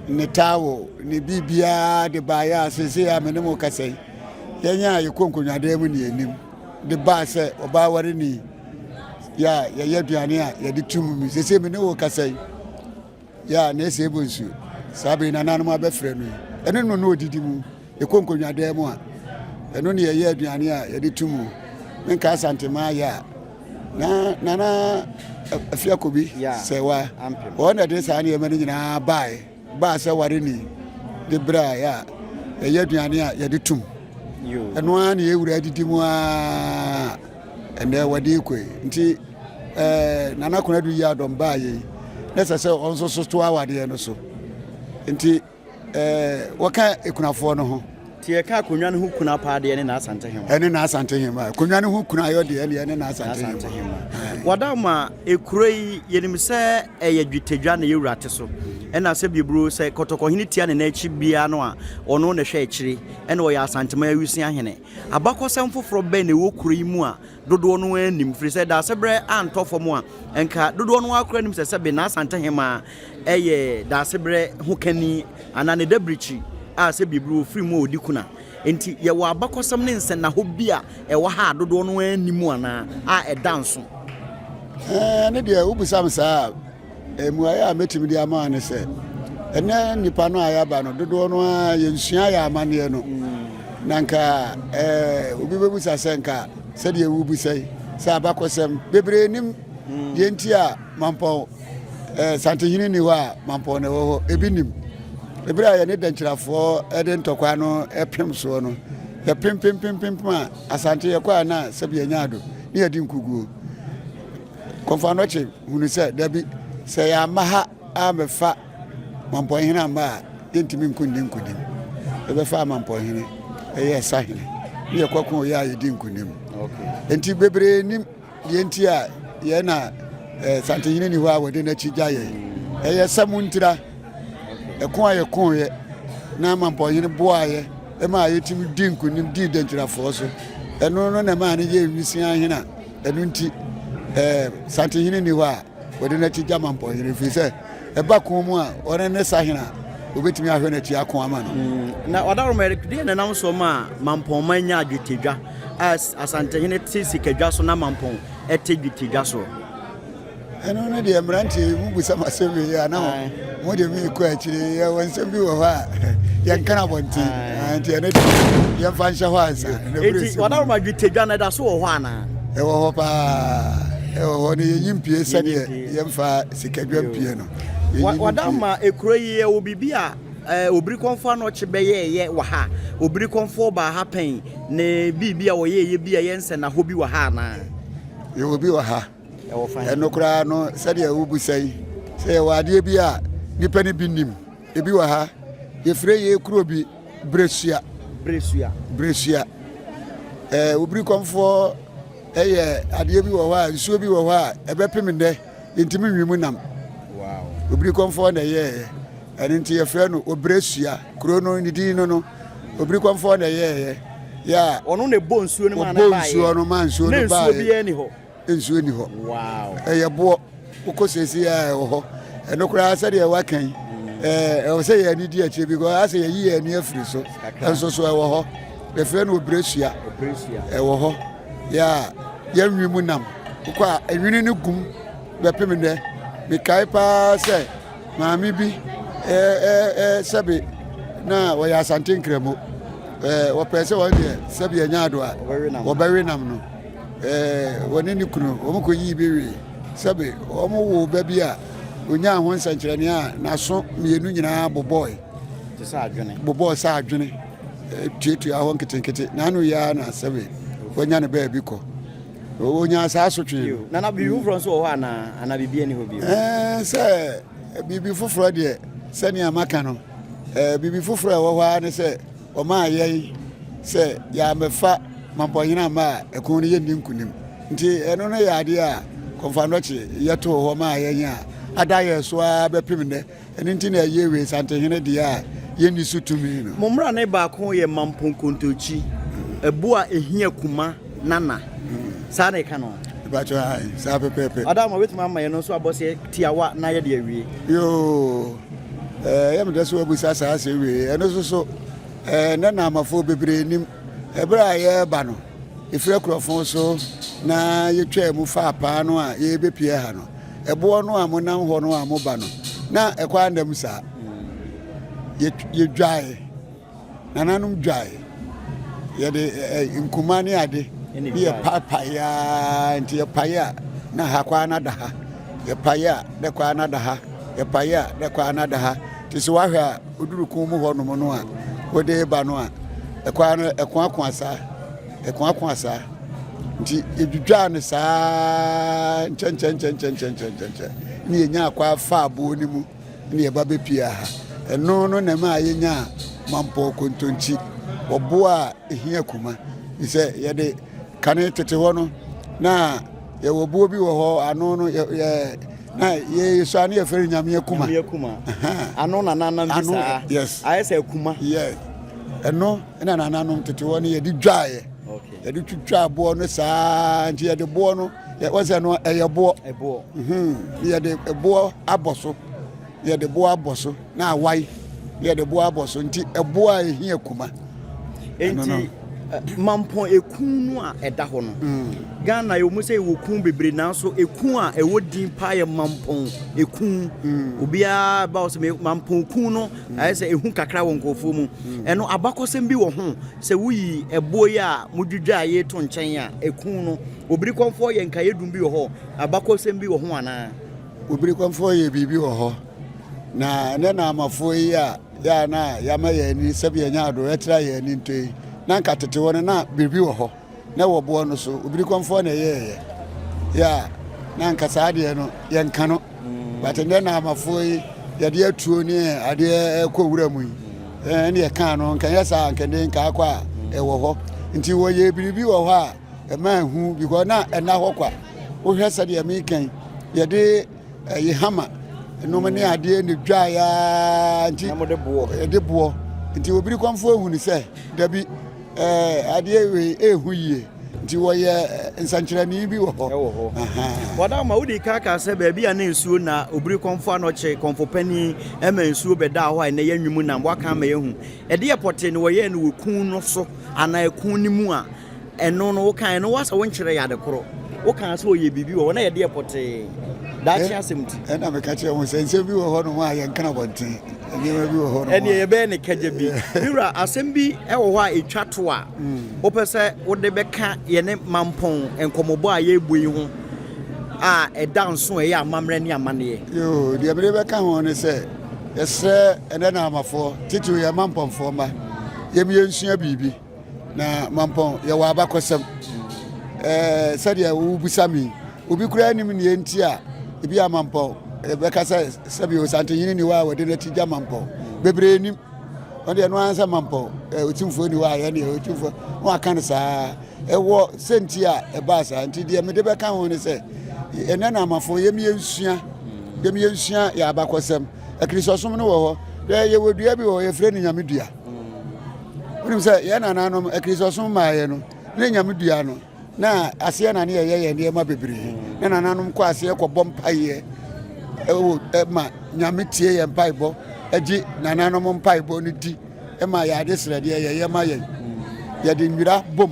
ne towel ne biribiara de baeɛ a seesei a me ne mo kasa yi yɛn a yɛkɔ nkonnwadan mu ne yɛnim de baa sɛ ɔbaa wareni yɛ a yɛyɛ aduane a yɛde tum mu seesei me ne wo kasa yi Yɛ a na ɛsɛ ɛbɔ nsuo. Saa bere nananom abɛfrɛ no yi, ɛno no na ɔdidi mu. Ɛkɔ nkonnwadan mu a, ɛno ne yɛyɛ aduane a yɛde to mu. Menka Asantema yɛ a, na Nana Afiakobi sɛ wa, wɔn na ɛde saa nneɛma no nyinaa baeɛ, baa sɛ ware ni de berɛ a yɛ a yɛyɛ aduane a yɛde tom. Ɛno ara na yɛwura adidi mu ara ɛnɛ wɔde rekɔ yi. Nti ɛɛ Nana Konadu yi adɔm baa yɛ yi na ɛsɛ sɛ ɔno nso so to awadeɛ no so nti ɛɛ wɔka ekunafoɔ no ho. Nti yɛka akonnwa no ho kuna paa deɛ ne n'Asantehema. Ɛne n'Asantehema. Akonnwa no ho kuna ayɔ deɛ ɛne ɛne n'Asantehema. Wɔda ma ekuro yi yɛnim sɛ ɛyɛ dwetɛdwa na yɛwura te so. Ɛna sɛ biburo sɛ kɔtɔkɔhene tia ne nan akyi biara no a ɔno na ɛhwɛ akyire ɛna ɔyɛ Asantema awusia hene. Abakɔsɛm foforɔ bɛn na ɛwɔ kuro yi mu a dodoɔ no ara nim firi sɛ Daasebrɛ antɔ fam a nka dodoɔ no ara koraa nim sɛ sɛbe n'Asantehemaa yɛ Daasebrɛ ho kani anaa ne dabirikyi a sɛ biribi ɔfiri mu a ɔdi kuna. Enti yɛwɔ abakɔsɛm ne nsɛnnahɔ bi a ɛwɔ ha a dodoɔ no ara nnim anaa a ɛda nso? Ɛɛ, ne deɛ wobisa me saa a, Mmuaeɛ a mɛtumi de ama ne sɛ, ɛnɛ nnipa no a yɛaba no dodoɔ no ara yɛnsua yɛ amanneɛ no. Na nka obi bɛbusa sɛ nka sɛdeɛ wobisa yi sɛ abakɔsɛm bebree nim deɛ nti a Mampɔn Santehene ni hɔ a Mampɔn na ɛwɔ hɔ ebi nim. Ɛberɛ a yɛne Dankyirafoɔ de ntɔkwa no pem soɔ no yɛpempempempem a Asante yɛkɔ a na sɛbi yɛnya ado ne yɛdi nkuguo. Kɔmfoanɔkye hunu sɛ, dabi, sɛ yɛamma ha ammɛfa Mampɔnhene amma a, yɛntumi nko nni nkonim. Yɛbɛfaa Mampɔnhene, yɛyɛɛ sahene, ne yɛkɔko yɛ a yɛdi nkonim. Enti bebree nim deɛ nti a yɛn na eh, Santehene ni hɔ a wɔde n'akyi gya yɛn. Ɛyɛ sɛ mo ntira, ɛko a yɛkoeɛ na Mampɔnhene boaeɛ ma yɛtumi di nkonim dii Dankyirafoɔ so. Ɛno no na ɛmaa no yɛɛ nwisiaa hene a Ɛno nti, eh, Santehene nni hɔ a wɔde n'akyi gya Mampɔhene, ɛfiri sɛ ɛba ko mu a, ɔno ne sahene a wɔbɛtumi ahwɛ n'akyi ako ama no. Mm, na Ɔdaroma, deɛ na ɛnam soɔ ma Mampɔnma nya dwetɛdwa a Asantehene te sikadwa so na Mampɔn te dwetɛdwa soɔ? Ɛno no deɛ mmeranteɛ mu busa m asɛm wei a na mo de me kɔ akyire. Yɛwɔ nsɛm bi wɔ hɔ a yɛnka no abɔnten, nti ɛno deɛ yɛmfa nhyɛ hɔ ansa. Enti Ɔdaroma, dwetɛdwa no ɛda so wɔ hɔ anaa? Ɛwɔ hɔ paa, ɛwɔ hɔ no yɛnyi mpie sɛdeɛ yɛmfa sikadwa mpie no. Ɔdaroma, ekuro yi yɛwɔ biribi a Obirikɔmfoɔ Anɔkye bɛyɛɛyɛ wɔ ha? Obirikɔmfoɔ baa ha pɛn ne biribi a ɔyɛɛyɛ bi a ɛyɛ nsɛnnahɔ bi wɔ ha anaa? Yɛwɔ bi wɔ ha. Ɛno koraa no, sɛdeɛ wobisa yi, sɛ yɛwɔ adeɛ bi a nnipa no bi nim, ebi wɔ ha, yɛfrɛ yɛ kuro bi Beresua. Beresua. Beresua. Ɛɛ obirikɔmfoɔ ɛyɛ adeɛ bi wɔ hɔ a, nsuo bi wɔ hɔ a ɛbɛpem nnɛ, yɛntumi nwi mu nam. Wow. Obirikɔmfoɔ na ɛyɛɛyɛ. Ɛno nti yɛfrɛ no Oberesua. Kuro no ne din no no, obirikɔmfoɔ na ɛyɛɛyɛ. Yɛ a. Ɔno na ɛbɔ nsuo no ma no baeɛ. Ɔbɔ nsuo no ma nsuo no baeɛ. Na nsuo biara ni hɔ. Nsuo nni hɔ. Ɛyɛ boɔ. Wokɔ seesei a ɛwɔ hɔ. Ɛno koraa sɛdeɛ waka yi, ɛwɔ sɛ yɛn ani di akyire bi kɔ asɛ yɛyi yɛn ani afiri so. Nso so ɛwɔ hɔ. Yɛfrɛ no obiresua. Ɛwɔ hɔ. Yɛ a yɛnwi mu nam. Wokɔ a enwini no gum bɛpem nnɛ. Mekae paa sɛ maame bi sɛbe na wɔyɛ Asante Nkramo. Wɔpɛɛ sɛ wɔn deɛ sɛbe ɛnyɛ ado a wɔbɛwe nam no. Ɛɛ, wɔne ne kunu, wɔkɔyii bi wee. Sɛbe, wɔwoo ba bi a ɔnyaa ho nsɛnkyerɛnne a n'aso mmienu nyinaa bobɔe. Te sɛ adwene. Bobɔɔ sɛ adwene, tuatua hɔ nketenkete. N'ano yi ara na sɛbe wanya ne baabi kɔ. Ɔnyaa saa asotwe no. Nana, biribi foforɔ nso wɔ hɔ anaa? Anaa biribi ani hɔ bio? Ɛɛ, sɛ biribi foforɔ deɛ, sɛnea maka no, ɛɛ, biribi foforɔ a ɛwɔ hɔ ara ne sɛ, Wɔmaa yɛn sɛ yɛammɛfa Mampɔnhene amma a, ɛko no yɛnni nkonim. Nti ɛno no yɛ adeɛ a Kɔmfoanɔkye yɛ too hɔ maa yɛn a ada yɛn so ara bɛpem nnɛ. Ɛno nti na ɛyɛ wei Santehene deɛ a yɛnni so tumi no. Mo mmrane baako yɛ Mampɔn Kontonkyi, ɛbo a ɛhia kuma nana. Saa na ɛka no? Mepakyɛ ae, saa pɛpɛɛpɛ. Ɔdaama, wobɛtumi ama yɛn no nso abɔseɛ tiawa na yɛde awie? Yoo. Ɛyɛ me dɛ sɛ woabisa saa asɛm wei. Ɛno nso so, ɛnnɛ Naamafoɔ bebree nim. Ɛberɛ a yɛreba no, ɛfiri akurɔfo so na yɛtwaa mu faa paa no a yɛrebɛpie ha no, ɛboɔ no a monam hɔ no a moba no, na ɛkɔ ara nna mu saa. Yɛdwae. Nananom dwae. Yɛde nkuma ne ade ne yɛpaepae ara nti yɛpae a na ha kɔ ara na da ha. Yɛpae a na kɔ ara na da ha. Yɛpae a na kɔ ara na da ha. Nti sɛ woahwɛ a woduru ko mu hɔnom no a wode ba no a ɛkɔ ara no ɛkoakoa saa. Ɛkoakoa saa. Nti yɛdwidwaa no saa nkyɛnkyɛnkyɛnkyɛnkyɛnkyɛnkyɛn ne yɛnya akɔ afa aboɔ no mu. na yɛba bɛpuee ha. Ɛno no na ɛmaa yɛnyaa Mampɔw Kontonkyi. Ɔboɔ a ɛhia kuma. Sɛ yɛde kane tete hɔ no, na yɛwɔ boɔ bi wɔ hɔ ano no yɛ na yɛsɔ ano yɛfrɛ no nyame akuma. Nyame akuma. Ano na nananom bi saa. Yes. Ayɛ sɛ akuma. Yes. Ɛno na nananom tete hɔ no yɛde dwaeɛ. Yɛde twitwa boɔ no saa nti yɛde boɔ no wɔ sɛ no ɛyɛ boɔ. Ɛboɔ. Mhm. Yɛde boɔ abɔ so. Yɛde boɔ abɔ so na awae. Yɛde boɔ abɔ so nti ɛboɔ a ɛhia kuma. Enti Mampɔn ekun no a ɛda hɔ no, mm. Ghana yɛ wɔn sɛ ɛwɔ kun bebree nanso ekun a ɛwɔ din paa yɛ Mampɔn ekun. Mm. Obiara ba wɔ sɛ Mampɔn kun no mm. ayɛ sɛ ehu kakra wɔ nkurɔfoɔ mu. Ɛno abakɔsɛm bi wɔ ho sɛ woyi ɛboɔ yi a modwidwa a yɛto nkyɛn a ekun no obiri kɔnfoɔ yɛ nkaeɛ dum bi wɔ hɔ abakɔsɛm bi wɔ ho anaa? Obiri kɔnfoɔ yɛ biribi wɔ hɔ na ne naamafoɔ yi a Yɛ a na yɛama yɛn ani sɛbe yɛanya ado ɛtra yɛn ani ntɔ yi, na anka tete hɔ no na biribi wɔ hɔ, na ɛwɔ boɔ no so, obirikɔmfoɔ na ɛyɛɛyɛ. Yɛ a na anka saa adeɛ no yɛnka no, but nnɛ naamafoɔ yi yɛde atuo ne adeɛ ɛkɔ wura mu yi, ɛne yɛkaa no, nka nyɛ saa anka nnɛ nka akɔ a ɛwɔ hɔ. Nti wɔyɛ biribi wɔ hɔ a ɛma ɛhu because na ɛna hɔ kwa. Wohwɛ sɛdeɛ meka yi, yɛde ɛyi hama nom ne adeɛ ne dwaeɛ ara nti yɛde boɔ nti obiri kɔmfoɔ ehunu sɛ dabi ɛɛ adeɛ wei ehu yie nti wɔyɛ nsɛnkyerɛnne bi wɔ hɔ. Ɛwɔ hɔ. Wɔda ma wodi kan ka sɛ baabi a na nsuo na obiri kɔmfoɔ anɔkye kɔmfo panin ɛma nsuo bɛdaa hɔ a ɛnɛ yɛ nwom nam waka ama yɛhu ɛdeɛ pɔtee na wɔyɛɛ no wɔ kun no so anaa kun no mu a Ɛno no wokae no woasɛ wonkyerɛ yɛ ade koro. Wokaa sɛ ɔyɛ biribi wɔ hɔ na yɛde yɛ pɔtee. Daakye asɛm nti. Ɛna meka kyerɛ ho sɛ nsɛm bi wɔ hɔ nom a yɛnka no abɔnten. Nneɛma bi wɔ hɔ nom a. Ɛneɛ yɛbɛyɛ ne kagya bi. Me wura, asɛm bi wɔ hɔ a ɛtwa to a wopɛ sɛ wode bɛka yɛne Mampɔn nkɔmmɔbɔ a yɛrebɔ yi ho a ɛda nso a ɛyɛ amammerɛ ne amanneɛ? Yoo, deɛ mede bɛka ho ne sɛ, yɛsrɛ ɛnɛ Naamafoɔ, titiriw yɛn Mampɔnfoɔ mma, yɛm yɛnsua biribi. Na Mampɔn, yɛwɔ abakɔsɛm. Ɛɛ sɛdeɛ wobisa mi, obi koraa nim nea nti a ebi a Mampɔn yɛbɛka sɛ sɛbi Osantehene ni hɔ a wɔde n'akyi gya Mampɔn. Bebree nim. Wɔn deɛ no ara sɛ Mampɔn ɛɛ Otumfoɔ ni hɔ a yɛn deɛ Otumfoɔ na waka no saa. Ɛwɔ sɛnti a ɛbaa saa nti deɛ mede bɛka ho ne sɛ ɛnɛ na amafoɔ yɛm yɛnsua yɛm yɛnsua yɛ abakɔsɛm. Akristosom no wɔ hɔ. Yɛwɔ dua bi wɔ hɔ yɛfrɛ no Nyame dua. Wonim sɛ yɛn nananom akristosom maaeɛ no ne nyame dua no na aseɛ na ne yɛyɛ yɛn nneɛma bebree na nananom kɔ aseɛ kɔbɔ mpaeɛ ɛwɔ ɛma nyame tie yɛn mpaebɔ ɛgye nananom mpaebɔ no di ɛma yɛ ade srɛdeɛ yɛyɛ ma yɛn yɛde nwira bom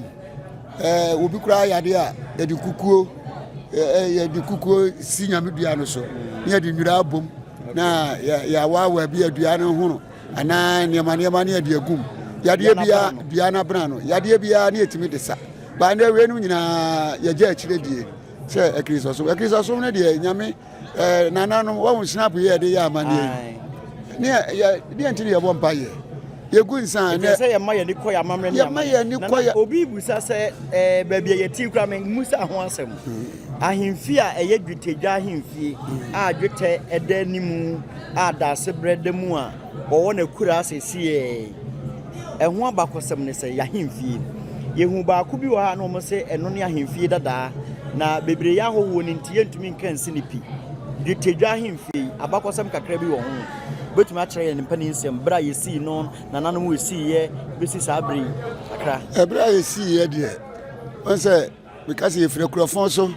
ɛɛ obi koraa yadeɛ a yɛde kukuo ɛɛ yɛde kukuo si nyame dua no so ne yɛde nwira bom na yɛawaawa bi adua no hono anaa nneɛma nneɛma ne yɛde agum yadeɛ biara dua no abena no yadeɛ biara ne yɛtumi de sa baa ndɛ wei no nyinaa yɛgya akyire die sɛ akristosom akristosom no deɛ nyame eh, nananom wɔn snap yɛ de yɛ amanneɛ yi ne yɛ deɛ nti ne yɛbɔ mpa yɛ yɛgu nsa nɛ sɛ yɛma yɛn ani kɔ yɛ amammerɛ ne yɛma yɛn ani kɔ yɛ obi busa sɛ eh, baabi a yɛti kura me musa ho asɛm hmm. ahemfie a ɛyɛ dwetɛdwa ahemfie hmm. a dwetɛ ɛda anim a Daasebrɛ da mu a wɔwɔ no akuraa seesei. Ɛho abakɔsɛm ne sɛ, y'ahemfie. Yɛhuu baako bi wɔ ha a na wɔn se ɛno ne ahemfie dadaa, na bebree yɛ ahɔhoɔ no nti yɛntumi nka nsi no pi. Dwetɛdwa ahemfie yi, abakɔsɛm kakra bi wɔ ho. Wobɛtumi akyerɛ yɛn ne mpaninsɛm, berɛ a yɛsii no, nananom a ɛsiiɛ bɛsi saa berɛ yi kakra? Ɛberɛ a yɛsiiɛ deɛ, wɔn sɛ Meka sɛ yɛfiri akurɔfo so,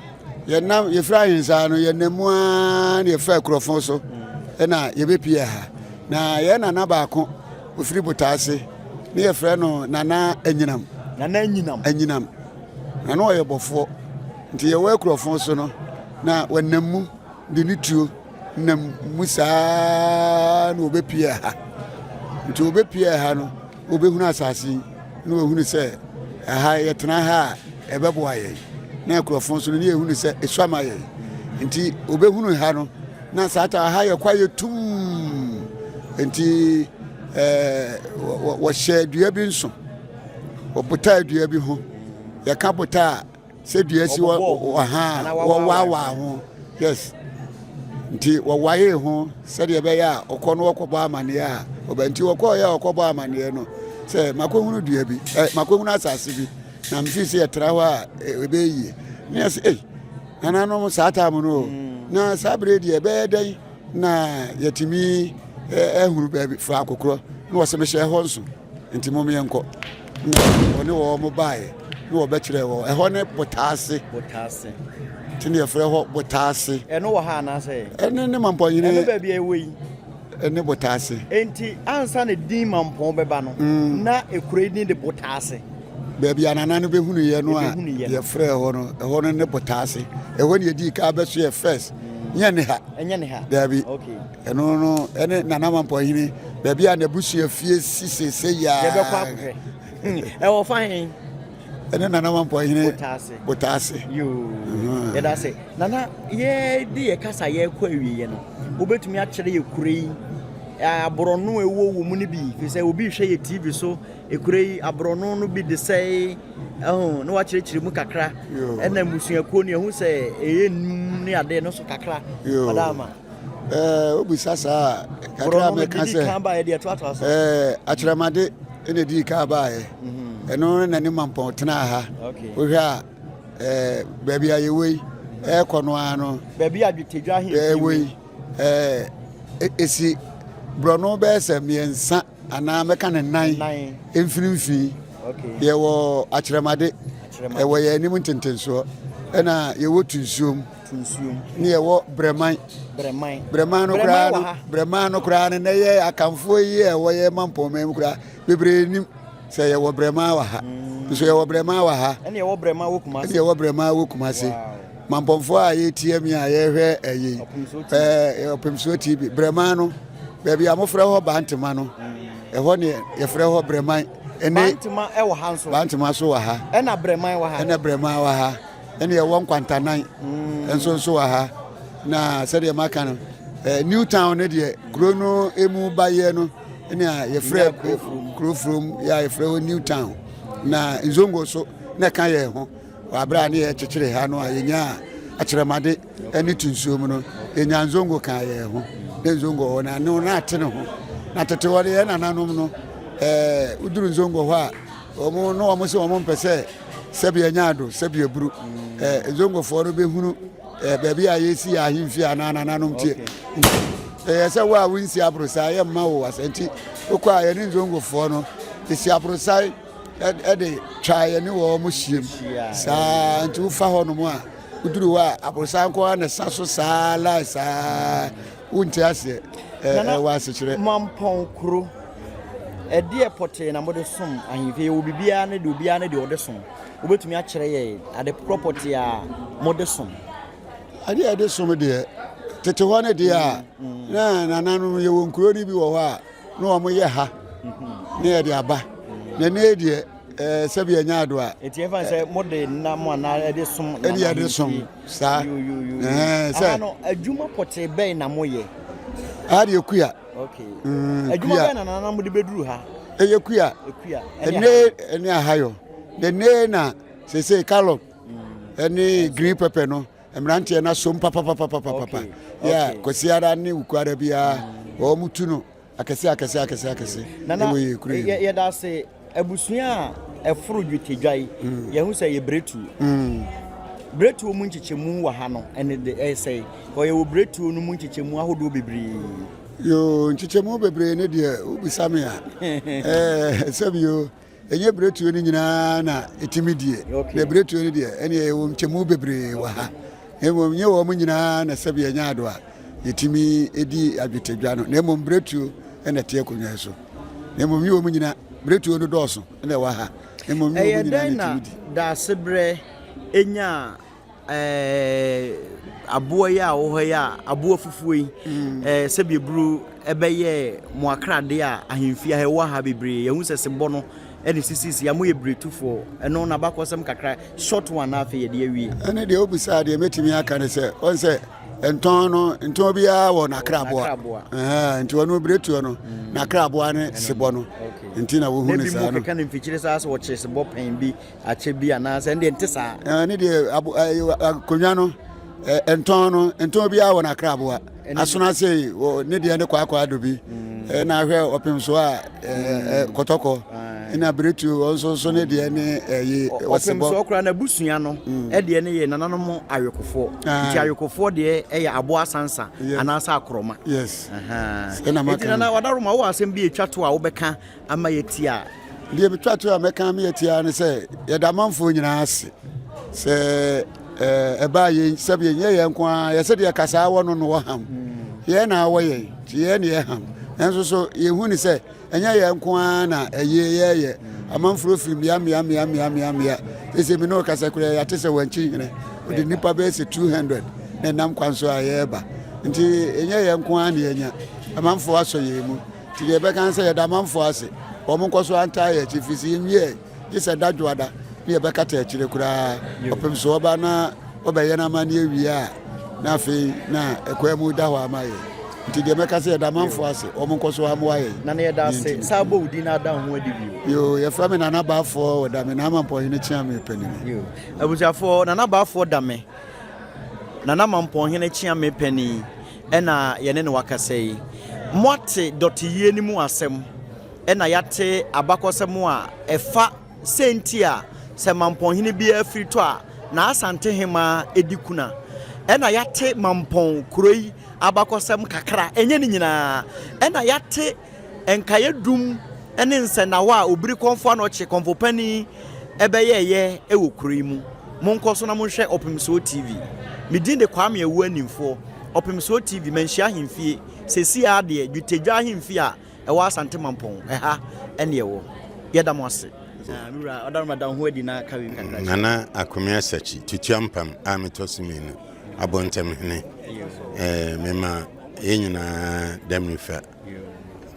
yɛnam yɛfiri ahensaa no yɛnam mu ara na yɛfa akurɔfo so ɛna yɛbɛpie ha. Na yɛn nana baako ɔfiri Botaase ne yɛfrɛ no Nana Anyinam. Nana Anyinam. Anyinam. Na na ɔyɛ bɔfoɔ. Nti yɛwɔ akurɔfo so no na wɔnam mu de ne tuo nam mu saa na ɔbɛpie ha. Nti ɔbɛpie ha no Wobɛhunu asase yi na wɔahunu sɛ ɛha yɛtena ha a ɛbɛboa yɛn na nkurɔfoɔ nso no ne yɛhunu sɛ ɛsua ma yɛn nti wɔbɛhunu ha no na saa ta ha yɛ kwa yɛ tum nti ɛɛ wɔhyɛ dua bi nso wɔbotaa dua bi ho yɛka botaa Sɛ dua si hɔ ɔha a wɔwaawaa ho yes nti wɔwaee ho sɛdeɛ ɛbɛyɛ a ɔkɔ no wɔkɔbɔ amaneɛ a ɔba nti wɔkɔɔyɛ a ɔkɔbɔ amaneɛ no. sɛ makɔhunu dua bi, ɛ makɔhunu asase bi na mefii sɛ yɛtra hɔ a ɛbɛyɛ yie. Ne yɛ sɛ ei nananom saa tam no o mm. na saa berɛ deɛ ɛbɛyɛ dɛn na yɛtumi ahunu baabi faako korɔ na wɔsɛ mehyɛ hɔ nso nti mom yɛnkɔ na ɔne wɔn mo baeɛ na wɔbɛkyerɛ wɔ ɛhɔ ne botaase botaase nti ne yɛfrɛ hɔ botaase ɛno wɔ ha anaasɛ ɛne ne mampɔnyene ɛno baabi a ɛwɔ yi ɛne botaase enti ansa ne din mampɔn bɛba no mm. na ekuro yi din de botaase baabi a nana no bɛhunuiɛ no a yɛfrɛ hɔ no ɛhɔ no ne botaase ɛhɔ ne yɛdii ka bɛso yɛ first nyɛ ne ha ɛnyɛ ne ha daabi ɛno no ɛne nana mampɔhene baabi a n'abusua fie si sese yaa yɛbɛkɔ akɔhwɛ ɛwɔ fa he ɛne nana mampɔhene botaase yoo yɛda ase nana yɛde yɛ kasa yɛkɔ awieɛ no wobɛtumi akyerɛ yɛ kuro yi aborɔno ɛwɔ wɔ mu no bi firi sɛ obi hwɛ yɛ tv so Ekuro yi aborɔno no bi de sɛe ɛho na wakyerɛkyerɛ mu kakra ɛna mmusuakuo no ɛho sɛ ɛyɛ num ne adeɛ no so kakra ɔdaama. Ɛɛ obisa saa kakra mɛka sɛ ɛɛ akyerɛmade ɛna edi kan baeɛ mhm. ɛno na ne mampɔn tenaa ha wohwɛ a ɛɛ baabi a yɛwɔ yi ɛɛkɔ no ara no baabi a dwetedwa ahemfie ɛwɔ yi ɛɛ esi borɔno bɛyɛ sɛ mmiɛnsa. anaa mɛka ne nan mfinimfini yɛwɔ akyerɛmade ɛwɔ yɛn anim ntentensoɔ ɛna yɛwɔ tunsuom ne yɛwɔ brɛman brɛman no koraa no brɛman no koraa no na yɛ akamfoɔ yi a ɛwɔ yɛ mampɔnman mu koraa bebree nim sɛ yɛwɔ brɛman wɔ ha mm. nso yɛwɔ brɛman wɔ ha ɛne yɛwɔ brɛman wɔ kumase ɛne yɛwɔ brɛman wɔ kumase mampɔnfoɔ a yɛtie mi a yɛhwɛ ɛyi ɛɛ ɔpemsuo tv brɛman no Baabi a mofrɛ hɔ Bantema no, ɛhɔ ne yɛfrɛ hɔ Brɛman. Ɛne Bantema ɛwɔ ha nso. Bantema so wɔ ha. Ɛna Brɛman wɔ ha. Ɛna Brɛman wɔ ha. Ɛne ɛwɔ Nkwantanan mm. nso nso wɔ ha. Na sɛdeɛ maka no, eh, New Town no deɛ kuro no emu bayɛ no ɛne a yɛfrɛ kuro furom yɛ a yɛfrɛ hɔ New Town. Na Nzongo so na ɛka yɛn ho. Wɔ abere a ne yɛkyekyere ha no a yɛnyaa akyerɛmade ne to nsuo mu no, yɛnya nzongo kaa yɛn ho. Ne nzongo hɔ na ne na ate ne ho. Na tete hɔ de yɛn nananom no, ɛɛ woduru nzongo hɔ a, wɔn no wɔn sɛ wɔn mpɛ sɛ sɛbi anya ado, sɛbi aburu. Ɛɛ nzongofoɔ no bɛhunu ɛɛ baabi a yɛsi yɛ ahemfie anaa nananom tie. Ɛyɛ sɛ wo a wonsi aborosan yɛ mma wo asɛ nti wokɔ a yɛne nzongofoɔ no yɛsi aborosan ɛde twa yɛne wɔn hyiam saa nti wofa hɔ nom a Woduru hɔ a, aborosan nko ara na ɛsa so saa line saa wonte aseɛ ɛwɔ asekyerɛ. Mampɔn kuro, ɛdeɛ pɔtee na mode som ahemfie? Yɛwɔ biribiara ne deɛ obiara ne deɛ ɔde som. Wobɛtumi akyerɛ yɛ ade korɔ pɔtee a mode som? Adeɛ a yɛde som deɛ, tete hɔ no deɛ a, mm, mm. na nananom yɛwɔ nkuro no bi wɔ hɔ a, na wɔyɛ ha mm-hmm. na yɛde aba. Na ɛnɛ deɛ Ɛɛ sɛbi ɛnyɛ ado a. Eti ɛfa sɛ mo de nam anaa ɛde som. Ɛde ɛde som saa. Ɛɛ sɛ. Aha no adwuma pɔtee bɛn na mo yɛ. Aha deɛ kuya. Okay. Mm, adwuma bɛn na nana mo de bɛduru ha. Ɛyɛ kuya. Kuya. Ɛne ɛne ahayɔ. Ɛne na sese carrot. Ɛne green pepper no. Mmeranteɛ no asom papapapapapa. Yɛ kwasiara ne wukuara biara wɔn mu tu no. Akɛse akɛse akɛse akɛse. Nana yɛda ase abusua a ɛforo dwetɛdwa yi mm. yɛhu sɛ yɛ bretuo mm. bretuo mu nkyekyɛmu wɔ ha no ɛne de ɛyɛ sɛ ɔyɛ wɔ bretuo no mu nkyekyɛmu ahodoɔ bebree. Yoo nkyekyɛmu bebree ne deɛ wobisa me a ɛɛ sɛbi yoo. Ɛnyɛ biretuo no nyinaa na ɛtumi die. Na biretuo no deɛ, ɛneɛ yɛwɔ nkyɛmu bebree wɔ ha. Na mmom nyɛ wɔn nyinaa na sɛbi ɛnyɛ ado a yɛtumi di adwetɛdwa no. Na mmom biretuo na ɛte akonnwa yi so. Na mmom nyɛ wɔn nyinaa, biretuo no dɔɔso na ɛwɔ ha. Na mmom nyɛ wɔn nyinaa na ɛtumi di. Ɛyɛ dɛn na Daasebrɛ nyaa Ɛɛ aboa yi a ɔwɔ hɔ yi a aboa fufuo yi mm. ɛɛ sɛbi eburu ɛbɛyɛ mo akradeɛ a ahemfie ha ɛwɔ ha bebree yɛhu sɛ sebɔ no ɛna sisisi a moyɛ biretufoɔ ɛno n'abakɔsɛm kakra short one na afei yɛde awie. Ɛne deɛ wobisa deɛ mɛtumi aka ne sɛ ɔn sɛ ntɔn no ntɔn biara wɔ n'akraboa nti ɔno biretuo no mm. n'akraboa ne sebɔ no nti na wohu ne saa no. Ebi mu keka ne mfikyire saa sɛ wɔkyere sebɔ pɛn bi akyɛ bi anaasɛ ɛndeɛ nte saa. Ɛne deɛ akonnwa no ntɔn no ntɔn biara wɔ n'akraboa asono ase ne deɛ ne kwaakwa do bi mm. na ahwɛ ɔpem so a mm. kɔtɔkɔ. Ɛna Biretuo ɔno nso so ne deɛ ne ɛyi Ɔpem ɔsebɔ. soɔ koraa n'abusua no deɛ ne yɛ nananom awekofoɔ. Nti awekofoɔ deɛ yɛ aboa asansa anaasɛ akorɔma. Yes. Ɛna Nti maka nana no. Wadaroma wowɔ asɛm bi a ɛtwa to a wobɛka ama yɛatie a? Deɛ metwa to a mɛka ama yɛatie ara ne sɛ yɛda amanfoɔ nyinaa ase sɛ ɛbaa yɛn sɛbi yɛnyɛ yɛn nko ara yɛsɛ deɛ kasaa wɔ no no wɔ ham yɛn na awɔ yɛn nti yɛn na yɛ ham nanso so yɛhu ne sɛ Ɛnyɛ yɛn nko ara na ɛyɛ yɛyɛ. Amanfoɔ firi mmea mmea mmea mmea mmea mmea. Sese me ne wo kasa koraa yɛate sɛ wankyi hene. Ɔde nnipa bɛyɛ sɛ 200 na ɛnam kwan so a yɛreba. Nti ɛnyɛ yɛn nko ara na yɛanya. Amanfoɔ asɔ yɛn mu. Nti deɛ yɛbɛka ne sɛ yɛda amanfoɔ ase. Wɔn nkɔ so ara ntaa yɛn akyi firi sɛ yɛnwiee gye sɛ da dwoada ne yɛbɛkata akyire koraa ɔpem so ɔba na ɔbɛyɛ no amanneɛ wie a na afei na ɛkwan mu da hɔ ama yɛn nti deɛ mɛka sɛ yɛda amanfoɔ ase wɔn nkɔ so amoa yɛn. Nana yɛda ase saa bɔ wo din na ada wo ho adi bio. Yoo yɛfrɛ me Nana Baafoɔ Ɔdame na Amampɔnhene Kyeame Panini. Yoo abusuafoɔ Nana Baafoɔ Dame Nana Mampɔnhene Kyeame Panin ɛna yɛne no akasa yi. Moate dɔteyie no mu asɛm. Ɛna yɛate abakɔsɛm a ɛfa sɛ nti a sɛ Mampɔnhene biara firi tɔ a, n'Asantehemaa di kuna. Ɛna yɛate Mampɔn kuro yi abakɔsɛm kakra, ɛnyɛ ne nyinaa. Ɛna yɛate nkaeɛ dum ne nsɛnnahɔ a Obiri Kɔmfo Anɔkye, Kɔmfo Panin bɛyɛeɛ wɔ kuro yi mu. Monkɔ so na monhwɛ Ɔpemsoɔ TV. Me din de Kwame Awuo Animfoɔ. Ɔpemsoɔ TV, Manhyia Ahemfie. Seesei ara deɛ, Dwetɛdwa Ahemfie a Ɛwɔ Asante Mampɔn, ɛha ɛne ɛwɔ. Yɛda mo ase. Ah, me wura, ɔdaroma da wo ho adi na ka biribi kakra kyerɛ. Nana Akomea Sakyi, Tutuampam a metɔ so mmienu, Abontemhene. Eh, mema yɛn nyinaa Damirifa.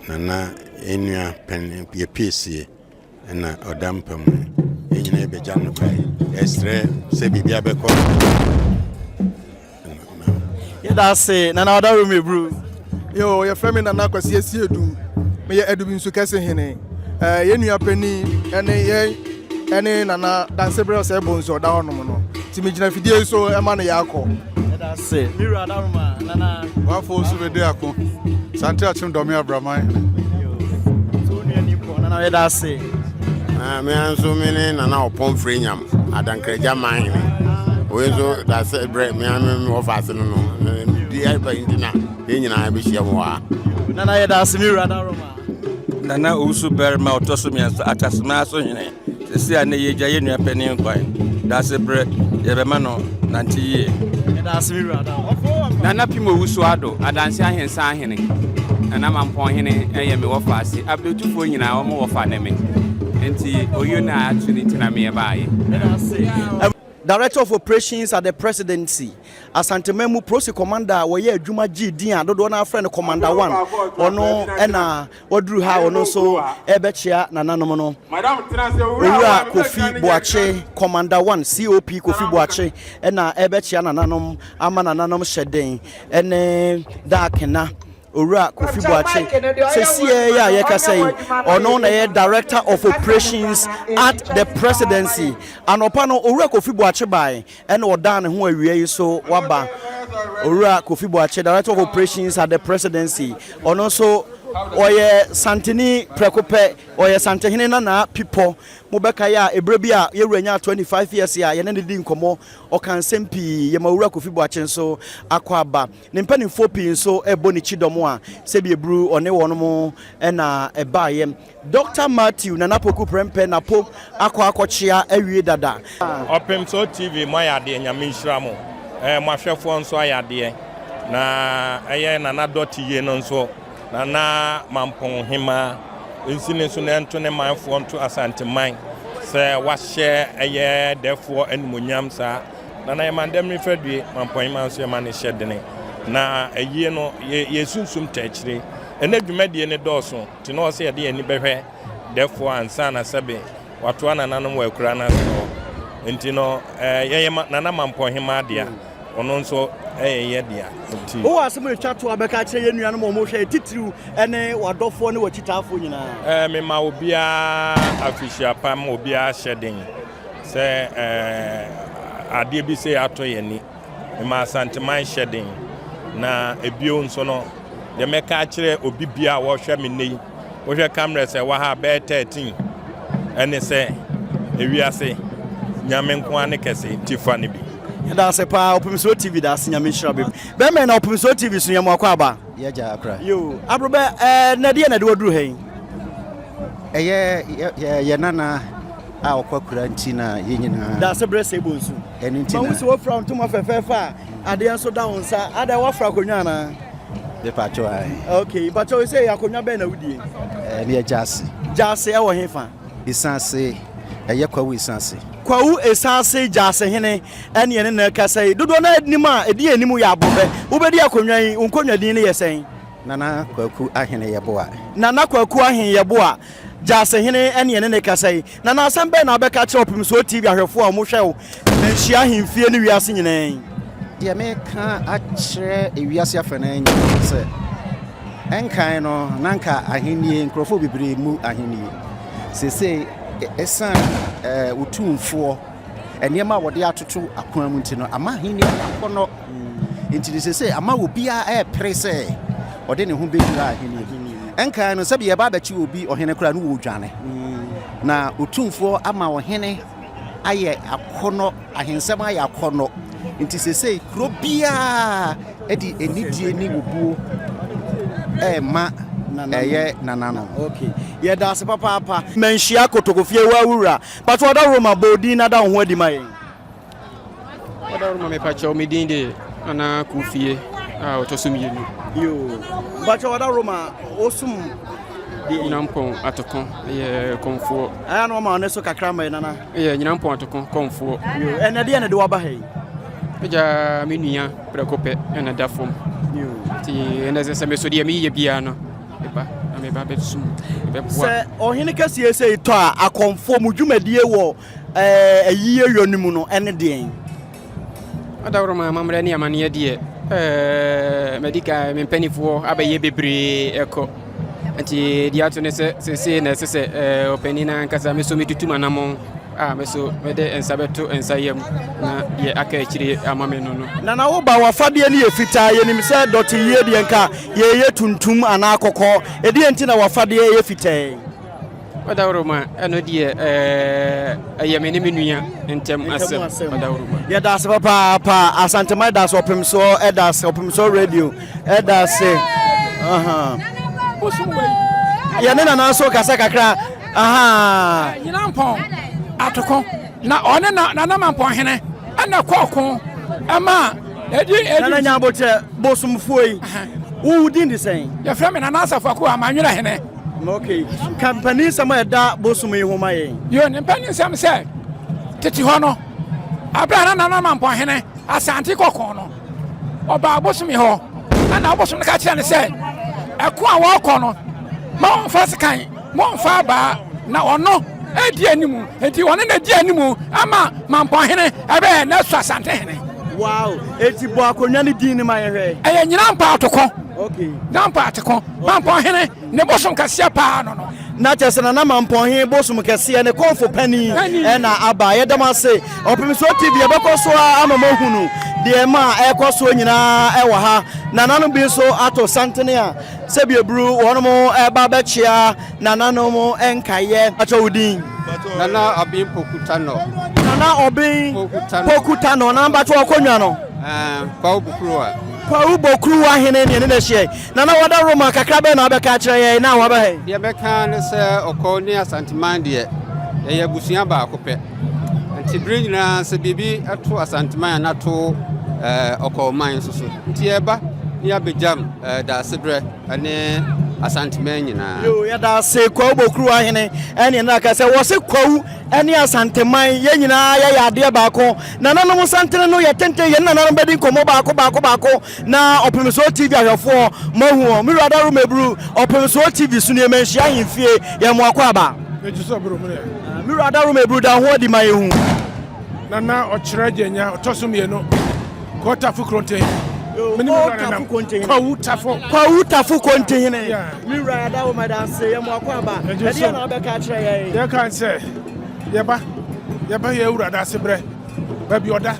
Nana yɛn nua pɛn yɛ piesie. na ɔda mpa mu. Yɛn nyinaa yɛbɛgya no kwan. Yɛsrɛ sɛ biribi abɛkɔ. Yɛda ase Nana Ɔdaworo Eburu. Yo, yɛfrɛ me Nana Kwasi Asiedu. Meyɛ Adubi Nsu Kɛse hene. Eh, yɛn nua panin ɛne yɛn ɛne Nana Dansebrɛ Ɔsɛe Bonsu ɔda hɔnom no. Nti megyina fidie yi so ɛma no yɛakɔ. Yɛda ase. Me wura Adaroma, Nana. Wafo nso bɛdi ako. Sante akyem dɔme abraman hene. So wo nua ni kɔ, Nana yɛda ase. Ah, me nso me ne Nana Ɔpɔn Frenyam, Adankragya man hene. Wei nso da sɛ brɛ me ame me wɔfa ase no no. Di ɛba nti na yɛn nyinaa bɛhyia mu wɔ ha. Nana yɛda ase me wura Adaroma. Nana Owusu Barima a ɔtɔ so mmiɛnsa, Atasemaa so hene. Sɛsi a ne yɛgya yɛn nua panin kwan. Daase berɛ, yɛbɛma no nante yie. Yɛda ase me wura da. Nana Pim Owusu Addo, Adanse Ahensa Ahene, Nana Mampɔn Hene yɛ me wɔfa ase. Abdotufoɔ nyinaa wɔn wɔfa ne me. Nti oyo na ato ne nti na meɛ baayɛ. Yɛda ase. Director of Operations at the Presidency, Asanteman mu Prosi Commander a wɔyɛ adwuma gyee din a dodoɔ no ara frɛ no Commander One, ɔno na waduru ha a ɔno nso rebɛkyea nananom no. Owura Kofi Boakye, Commander One, COP Kofi Boakye na ɛrebɛkyea nananom ama nananom hyɛ den ne Daakena. Owura Kofi Boakye, sɛsiɛ yi a yɛkasa yi, ɔno na ɛyɛ Director of Operations at the Presidency. Anɔpa no, Owura Kofi Boakye bae ɛna ɔdaa ne ho awia yi so waba. Owura Kofi Boakye, Director of Operations at the Presidency, ɔno nso ɔyɛ Santeni prɛko pɛ, ɔyɛ Santehene Nana Pipɔ. Mobɛkae a, ɛberɛ bi a yɛwura nyaa 25 years a yɛne no di nkɔmmɔ, ɔka nsɛm pii. Yɛma Owura Kofi Boakye nso akɔ aba. Ne mpanimfoɔ pii nso rebɔ ne kyidɔm a sɛbi eburu ɔne wɔn na ɛbaeɛ. Dɔkta Matthew Nana Poku Prempeh Napo akɔ akɔkyea awie dada. Ɔpemsoɔ TV mo ayɛ adeɛ nyame nhyira mo ɛɛ mo ahwɛfoɔ nso ayɛ adeɛ na ɛyɛ Nana Dɔte yie no nso Nana Mampong Hemaa nsi ne nso na ɛnto ne manfoɔ nto Asanteman sɛ wahyɛ ɛyɛ dɛfoɔ animonyam saa Nana yɛma ndɛmere fadue, Mampɔnhema nso yɛma no hyɛ dene. Na ayie no, yɛ yɛsunsum ta akyire. Ɛnɛ dwumadie no dɔɔso, nti na ɔsɛ yɛde yɛn ani bɛhwɛ dɛfoɔ ansa na sɛbe watoa nananom wɔ akura no ase hɔ. Nti no, eh, yɛyɛ ma, Nana Mampɔnhema dea, ɔno nso ɛyɛ yɛ dea. Nti. Wowɔ asɛm a ɛtwa to a bɛka akyerɛ yɛn nuanom a wɔhwɛ yɛn, titiriw ne w'adɔfoɔ ne w'akyitaafoɔ nyinaa? Eh, mema obiara afirihyia pa, ma obiara hyɛ den. Sɛ adeɛ bi sei atɔ yɛn ani, mema Asanteman hyɛ den. Na ebio nso no, deɛ mɛka akyerɛ obi biara a wɔhwɛ me nnɛ yi, wohwɛ cameras a ɛwɔ ha bɛyɛ 13. Ɛne sɛ, ewiase, Nyame nko ara ne kɛse, nti fa no bi. Yɛda ase paa Ɔpemsuo TV da ase Nyame nhyira beb. Bɛmɛn na Ɔpemsuo TV so yɛ mo akɔ aba. Yɛ gya akora. Yo, abrobɛ ɛɛ na ɛdeɛ na ɛde waduru ha yi. Ɛyɛ yɛ yɛ nana a ɔkɔ akura nti na yɛ nyinaa. Da ase brɛ sɛ ebo nsu. Ɛno nti na. Mahu sɛ wafura ntoma fɛfɛɛfɛ a adeɛ nso da wo nsa. Ada wafura akonnwa anaa? Mepakyɛw ae. Okay, mpakyɛw sɛ yɛ akonnwa bɛn na wodie? Ɛɛ ne yɛ gyaase. Gyaase ɛwɔ he fa? Esaase, ɛyɛ Kwawu Esaase. Kwawu Esaase Gyaase hene ɛne yɛne no rekasa yi. Dodoɔ no ara nim a ɛdi yɛn anim yɛ Aborɔbɛ. Wobɛdi akonnwa yi, wo nkonnwa din no yɛ sɛn? Nana Kwaku Ahene Yeboah. Nana Kwaku Ahen Yeboah, Gyaase hene ɛne yɛne no rekasa yi. Nana asɛm bɛn na wobɛka akyerɛ Ɔpemsoɔ TV ahwɛfoɔ a wɔhwɛ wo Manhyia ahemfie ne wiase nyinaa yi? Deɛ meka akyerɛ ewiase afanan nyinaa ne sɛ, ɛnkan no na anka ahennie, nkurɔfoɔ bebree mmu ahennie. Seesei ɛsiane eh, otumfoɔ nneɛma a wɔde atoto akwan mu nti no, ama ahennie ayɛ akɔnnɔ. Nti no seesei ama obiara ɛrepere sɛ ɔde ne ho bɛwura ahennie mu. Ɛnkan no sɛbi yɛba abɛkye obi ɔhene koraa no wɔredwane. Na otumfoɔ ama ɔhene ayɛ akɔnnɔ, ahensɛm ayɛ akɔnnɔ. Nti seesei kuro biara de anidie ne obuo ɛrema ɛyɛ nananom. Okay, yɛda ase papaapa. Manhyia Kotokofie wa wura. Pacho ɔdawuroma bɔ odin na da wo ho adi ma yɛn. Ɔdawuroma mepakyɛw me din de Nana Kofie a ɔtɔ so mmienu. Yoo, mpakyɛw ɔdawuroma wosom deɛ? Nyinampɔn Atoko yɛ kɔmfoɔ. Ɛyɛ na ɔma ɔne so kakra ma yɛ nana. Yɛ Nyinampɔn Atoko kɔmfoɔ. Yoo, ɛnɛ deɛ na de waba ha yi? Agya me nua prɛko pɛ ɛna da fam. Yoo. Nti ɛnɛ sɛ sɛ me so deɛ meyɛ biara no meba na meba bɛsum bɛboa. Sɛ ɔhene kɛseɛ sei tɔ a akɔmfoɔ mo dwumadie wɔ ɛɛ ayie yɔ no mu no ɛne deɛn? Ɔdawuroma amammerɛ ne amanneɛ deɛ, ɛɛ madi kan me mpanimfoɔ abɛyɛ bebree ɛkɔ. Nti deɛ ato ne sɛ seesei na ɛsɛ sɛ ɛɛ ɔpanin no ankasa me so metutu m'anammɔn a me so mede nsa bɛto nsa yam na deɛ aka akyire ama me no no. Nana wo ba w'afadeɛ no yɛ fitaa yɛnim sɛ dɔte yie deɛ nka yɛyɛ tuntum anaa kɔkɔɔ ɛdeɛn nti na w'afadeɛ yɛ fitaa yi? Ɔdawuroma, ɛno deɛ ɛyɛ me ne me nua ntɛm asɛm. Ɔdawuroma. Yɛda ase papaapa Asantema ɛda ase Ɔpemsoɔ ɛda ase Ɔpemsoɔ radio ɛda ase. Yɛne nana nso kasa kakra. Nyinampɔn atoko na ɔne na nana mampɔn hene ɛna kɔɔko ɛma ɛdi ɛdi. Nana Nyabokyɛ bosomfoɔ yi wo din de sɛn? Yɛfrɛ me Nana Asafo Ako Amanwerɛ hene. Okay. Ka mpanin nsɛm a ɛda bosom yi ho ma yɛn. Yo, ne mpanin nsɛm sɛ tete hɔ no, abere a na Nana Mampɔnhene Asante kɔkɔɔ no, ɔbaa bosom yi hɔ, ɛna abosom no ka kyerɛ no sɛ ɛko a wɔrekɔ no, ma wɔmfa sekan, ma wɔmfa abaa, na ɔno edi anim, nti ɔno na edi anim ama Mampɔnhene ɛbɛyɛ na ɛso Asante hene. Wow, eti bɔ akonnwa no din no ma yɛhwɛ. Ɛyɛ Nyina Mpaatoko. Okay. Nyina Mpaatoko, Mampɔnhene. Ne bosom kɛseɛ paa no no. Na kyerɛ sɛ Nana Mampɔnhe bosom kɛseɛ ne kɔmfo panin ɛna aba. Yɛda mo ase. Ɔpemsoɔ TV yɛbɛkɔ so ara ama moahunu deɛ ɛma ɛrekɔ soɔ nyinaa ɛwɔ ha. Nananom bi nso ato santene a sɛbi aburu wɔnom ɛreba abɛkyea nananom nkaeɛ. Pakyɛ wo din? Nana Ɔben Poku Tanɔ. Nana Ɔben Poku Tanɔ. Nana mpakyɛ ɔkɔnwa no? Ɛɛ, Kwawu Bukuruwa. Kwawu Bokuruwa hene ne ɛne no ahyia yi. Nana wɔda Roma kakra bɛn na wabɛka akyerɛ yɛn na waba ha yi? Deɛ mɛka ne sɛ ɔkɔw ne Asanteman deɛ yɛyɛ abusua baako pɛ. Nti bere nyinaa sɛ biribi to Asanteman a na to eh, ɔkɔwman nso so. Nti yɛba ne yɛabɛgyam eh, Daasebrɛ ne Asanteman nyinaa. Yo, yɛda ase Kwawu Bokuruwa hene ɛne ɛna aka sɛ wɔse Kwawu ɛne Asanteman yɛn nyinaa yɛyɛ adeɛ baako. Nananom santene no yɛ tenten yɛne nananom bɛdi nkɔmmɔ baako baako baako. Na Ɔpemsoɔ TV ahwɛfoɔ moahu wɔn. Me wura Dawuro Maburu, Ɔpemsoɔ TV so nneɛma nhyia ahemfie, yɛn mo akwaaba. Megye so aburo mu deɛ. Me wura Dawuro Maburu da ho adi ma yɛhu. Nana ɔkyerɛ gyanya ɔtɔ so mmienu Kwawu Tafo Kronten. Mene me wura nenam. Kwawu Tafo. Kwawu Tafo Kontihene. Me wura Dawuro Mɛdanse yɛn mo akwaaba. Ɛdeɛ na wobɛka akyerɛ yɛn. Yɛka sɛ yɛba yɛba yɛ wura da ase brɛ. Baabi ɔda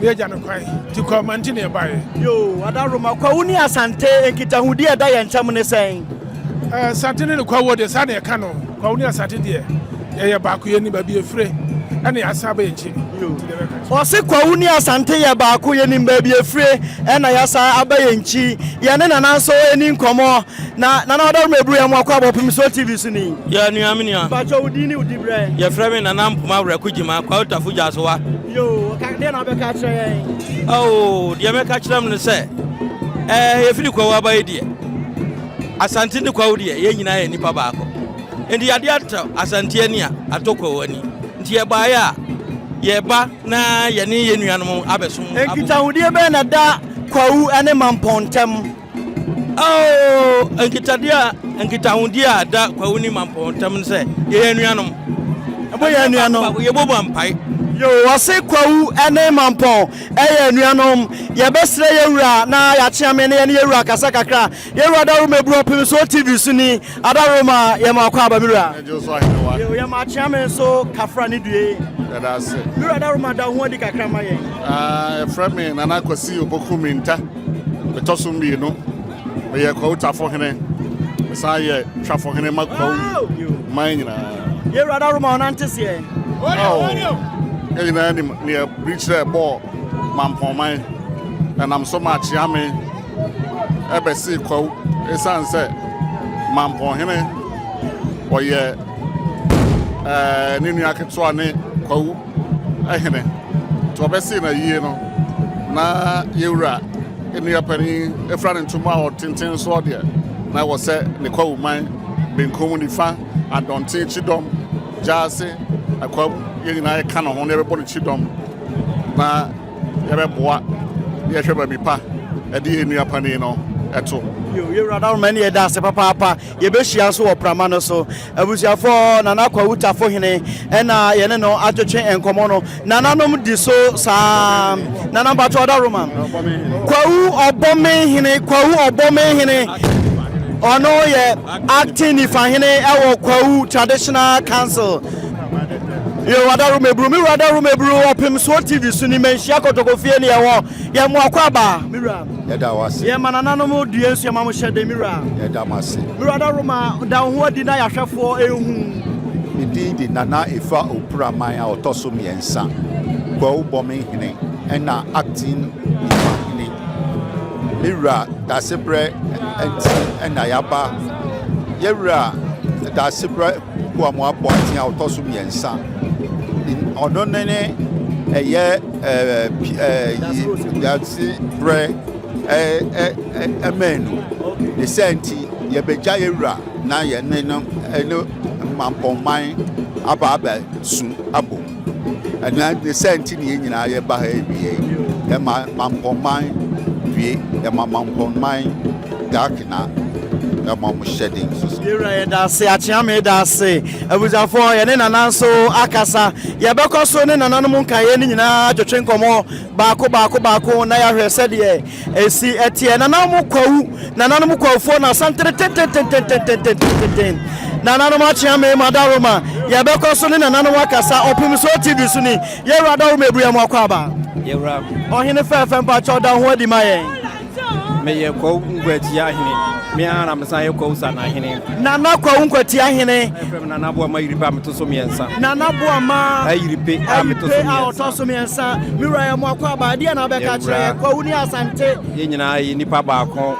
ne agya no kwan nti Kwawuma nti na yɛbaeɛ. Yoo, Adaworoma, Kwawu ne Asante nkitahodi a ɛda yɛn ntam ne sɛn? Eh, Asante ne ne Kwawu deɛ saa na yɛka no. Kwawu ne Asante deɛ, Yɛyɛ baako, yɛnim baabi yɛfire ɛna yɛasan aba yɛn nkyi. Ɔse Kwawu ne Asante yɛ baako, yɛnim baabi yɛfire ɛna yɛasan aba yɛn nkyi. Yɛne Nana nso ɛni nkɔmmɔ. Na Nana Ɔdɔroma Eburu yɛn mo akɔ abɔpem so TV so ni. Yɛ nua me nua. Mpakyɛ wo din ne wo dibrɛ. Yɛfrɛ me Nana Mpoma Awuraku Gyima, Kwawu Tafo Gyasowa. Yoo, ka deɛ na wobɛka akyerɛ yɛn? Oh, deɛ mɛka kyerɛ mo ne sɛ, ɛɛ yɛfiri Kwawu aba yi deɛ, Asante ne Kwawu deɛ, yɛn nyinaa yɛ nnipa baako. Nti adeɛ atɔ Asante ani a, atɔ Kwawu ani. Nti yɛbaeɛ a, yɛba na yɛne yɛn nuanom abɛsom. Nkitahodie bɛn na ɛda Kwawu ne Mampɔn ntam? Oh, nkitadeɛ a nkitahodie a da Kwawu ne Mampɔn ntam ne sɛ yɛyɛ anuanom. Ɛbɔ yɛ anuanom. Yɛbɔ mu ampae. Yo, wɔse Kwawu ne Mampɔn ɛyɛ anuanom. Yɛbɛsrɛ yɛwura na yɛakyeame ne yɛne yɛwura kasa kakra. Yɛwura Daroma Eburu Ɔpem so TV so ni. Adaroma yɛma akɔ aba me wura. Yo, yɛma akyeame nso kafra ne due. Yɛda ase. Me wura Daroma da ho adi kakra ma yɛn. Ah, yɛfrɛ me Nana Kwasi Opoku Minta. Metɔ so mmienu. Meyɛ Kwawu Tafohene. Mesan yɛ Twafohene ma Kwawu man nyinaa. Yɛwura Daroma ɔnante seɛ. Oh, yɛn nyinaa nim neɛ biri kyerɛ bɔɔ Mampɔnman. Ɛnam so ma Akyeame ɛbɛsee Kwawu ɛsiane sɛ Mampɔnhene ɔyɛ ɛɛ ne nua ketewa ne Kwawu hene. Nti ɔbɛsee no ayie no, na yɛwura nua panin efura ne ntoma a ɔtenten soɔ deɛ, na ɛwɔ sɛ ne kwawu man, benkum, nifa, adɔnten, kyidɔm, gyaase, akwam, yɛn nyinaa yɛka ne ho na yɛbɛbɔ ne kyidɔm na yɛbɛboa na yɛhwɛ baabi pa ɛde yɛn nua panin no ɛto. Yo, yɛwura Daroma ne yɛda ase papaapa. Yɛbɛhyia nso wɔ prama no so. Abusuafoɔ, Nana Kwawu Tafohene ɛna yɛne no atwetwe nkɔmmɔ no. Nananom di so saa. Nana mpakyɛ ɔda Roma. Kwawu Ɔbɔmenhene, Kwawu Ɔbɔmenhene, ɔno yɛ acting Nifahene ɛwɔ Kwawu Traditional Council. Yo, Ada Roma Eburu, me wura Ada Roma Eburu, Ɔpemsoɔ TV so ni, Manhyia Kɔtɔkɔfie ne yɛwɔ. Yɛ mo akɔ aba, me wura. Yɛda wo ase. Yɛ ma nananom due nso yɛ ma mo hyɛ den, me wura. Yɛda mo ase. Me wura Daroma, da wo ho adi na yɛahwɛfoɔ nhu. Me din de Nana Efa Opuraman a ɔtɔ so mmiɛnsa, Kwawu Bɔme Hene ɛna Acting Nifa Hene. Me wura Dasebrɛ nti ɛna yɛaba. Yɛ wura Dasebrɛ Kuamoah Boateng a ɔtɔ so mmiɛnsa, ɔno ne ne ɛyɛ Wiase berɛ ɛmɛn no. Ne saa nti, yɛbɛgya yɛn wura na yɛne no ne Mampɔnman aba abɛsu abom. Ɛno ne saa nti na yɛn nyinaa yɛba ha awie yi. Yɛma Mampɔnman due, yɛma Mampɔnman Darkina, yɛma wɔn hyɛ den nso so. Yɛwura yɛda ase, Akyeame da ase. Abusuafoɔ, yɛne Nana nso akasa. Yɛbɛkɔ so ne nananom nkaeɛ no nyinaa atwetwe nkɔmmɔ baako baako baako na yɛahwɛ sɛdeɛ ɛsi ɛteɛ. Nananom Kwawu, nananom Kwawufoɔ na asantene tentententententententen. Nananom Akyeame, Madaroma, yɛbɛkɔ so ne nananom akasa. Ɔpemsoɔ TV so ni. Yɛwura Daroma Ebua mu akɔ aba. Yɛwura. Ɔhene fɛɛfɛ mpakyɛw da ho adi ma yɛn. Meyɛ Kwawu Nkwatia hene. Me ara na mesan yɛ Kwawu Sanahene. Nana Kwawu Nkwatia hene. Ɛfrɛ me Nana Boama Ayiripe a meto so mmiɛnsa. Nana Boama Ayiripe a meto so mmiɛnsa. ɔtɔ so mmiɛnsa. Me wura yɛ mo akɔ aba. Ɛdeɛ na wobɛka kyerɛ yɛ Kwawu ne Asante. Yɛn nyinaa yɛ nipa baako.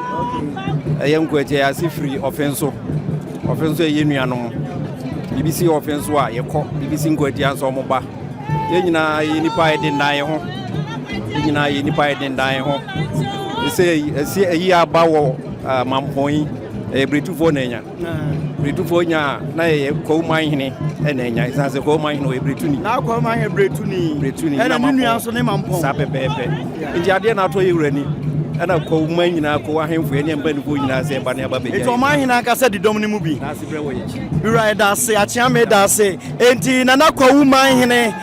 Ɛyɛ Nkwatia yɛ ase firi ɔfe nso. Ɔfe nso yɛ nuanom. Biribi si ɔfe nso a yɛkɔ. Biribi si Nkwatia nso wɔn ba. Yɛn nyinaa yɛ nnipa a yɛdendan yɛn ho. Yɛn nyinaa yɛ nnipa a yɛdendan yɛn ho. Sɛ ɛsi ayi aba wɔ ah, mampɔn yi, ɛyɛ Bretufoɔ na anya. Bretufoɔ nya a, na yɛyɛ Kwawuman hene ɛna anya. Ɛsiane sɛ Kwawuman hene ɔyɛ Bretuni. Na Kwawuman hene Bretuni. Bretuni. Ɛna ne nua nso ne Mampɔn. Saa pɛpɛɛpɛ. Nti adeɛ na atɔ yɛ wura ni. Ɛna Kwawuman nyinaa, Kwawu ahemfo yɛne mpanimfoɔ nyinaa sɛ ɛba ne aba bɛgya. Nti ɔman hene ankasa di dɔm no mu bi. N'ase berɛ wɔ yɛn akyi. Wura yɛda ase, Akyeame da ase. Enti Nana Kwawu man hene,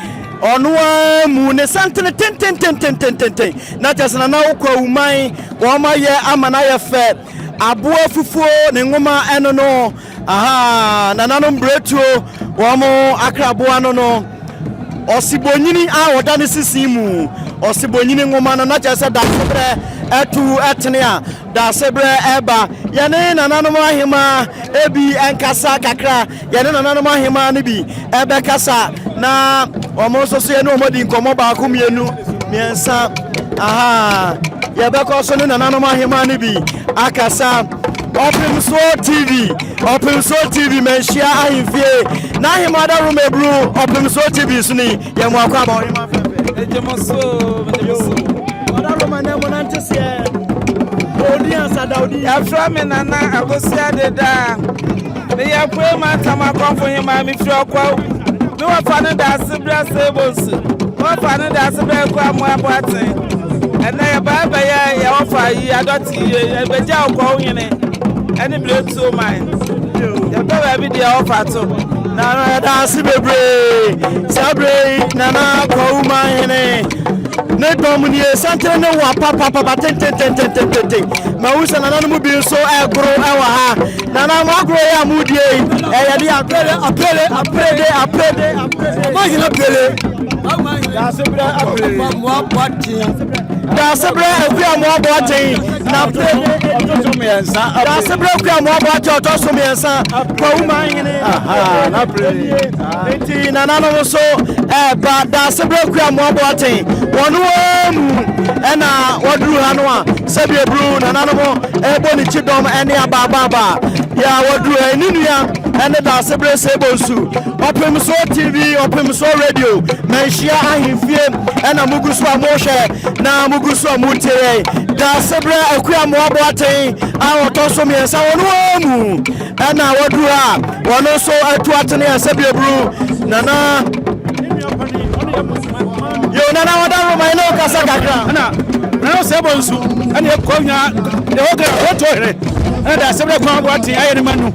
ɔno ara mu ne santene tentententententen, na kyerɛ sɛ Nana wo Kwawu man, wɔn ayɛ ama no ayɛ fɛ. Aboa fufuo ne nwoma ɛno no, aha, nananom mmiretuo, wɔn akraboa no no. Ɔsebɔnyini a ɔda ne sisi mu. Ɔsebɔnyini nwoma no na kyerɛ sɛ Daasebrɛ atu tene a Daasebrɛ ɛba. Yɛne nananom ahemaa bi nkasa kakra. Yɛne nananom ahemaa no bi ɛbɛkasa na wɔn nso so yɛne wɔn adi nkɔmmɔ baako mmienu mmiɛnsa. Aha, yɛbɛkɔ so ne nananom ahemaa no bi akasa. Ɔpemsoɔ TV, Ɔpemsoɔ TV manhyia ahemfie na ahemaa da Roma eburu Ɔpemsoɔ TV so ni. Yɛ mo akɔ aba ɔhema fɛfɛ. Megye mo so, megye mo so. Ɔda Roma nɛ mo nante seɛ. Odi ansa da odi. Yɛfrɛ me Nana Akosua Dedaa. Meyɛ Apuei Mantam Akɔmfo Hemaa, mefiri Ɔkwaw. Me wɔfa no da ase berɛ Sɛbonsu. Me wɔfa no da ase berɛ Akua Amoah Boateng. Ɛnnɛ yɛbae bɛyɛ yɛ wɔfa yi adɔte yie, yɛbɛgya Ɔkwaw hene ɛne Biretuo man. Yɛpɛ baabi deɛ wɔfa to. Nana yɛda ase bebree. Saa berɛ yi Nana Kwawu Manhene ne dɔm nie, santene ne wa papapapa tentententententen. Mahu sɛ nananom bi nso ɛgoro ɛwɔ ha. Nana mo agorɔ yi a modie yi ɛyɛ de aprede aprede aprede aprede aprede. Ɔmo ahina pele. Daasebrɛ aprede. Daasebrɛ akua mo aboaten na aprede. Ɔtɔ so mmiɛnsa. Daasebrɛ akua mo aboaten ɔtɔ so mmiɛnsa. Kwawu man hene. Na aprede. Nti nananom nso ɛɛba Daasebrɛ akua mo aboaten wɔn wɔn mu ɛna wɔduru ha no a sɛbi eburu nananom ɛrebɔ ne kyidɔm ɛne abaabaaba yɛ a wɔduru ha ne nua ɛne Daasebrɛ Sɛbonsu Ɔpemsoɔ TV Ɔpemsoɔ Radio Manhyia Ahemfie ɛna mugu so a mohwɛ na mugu so a mutie yɛn Daasebrɛ Akua Mmoa Boaten a ɔtɔ so mmiɛnsa wɔn wɔn mu ɛna wɔduru ha wɔn nso atu atene a sɛbi eburu nana yo nana wɔda roma ɛne ɔkasa kakra ɛna nana sɛ bɔ nsu ɛna ɛkɔ nya deɛ wɔka wɔtɔ hene ɛna da asɛm dɛ kwan aboa te ayɛ ne ma nu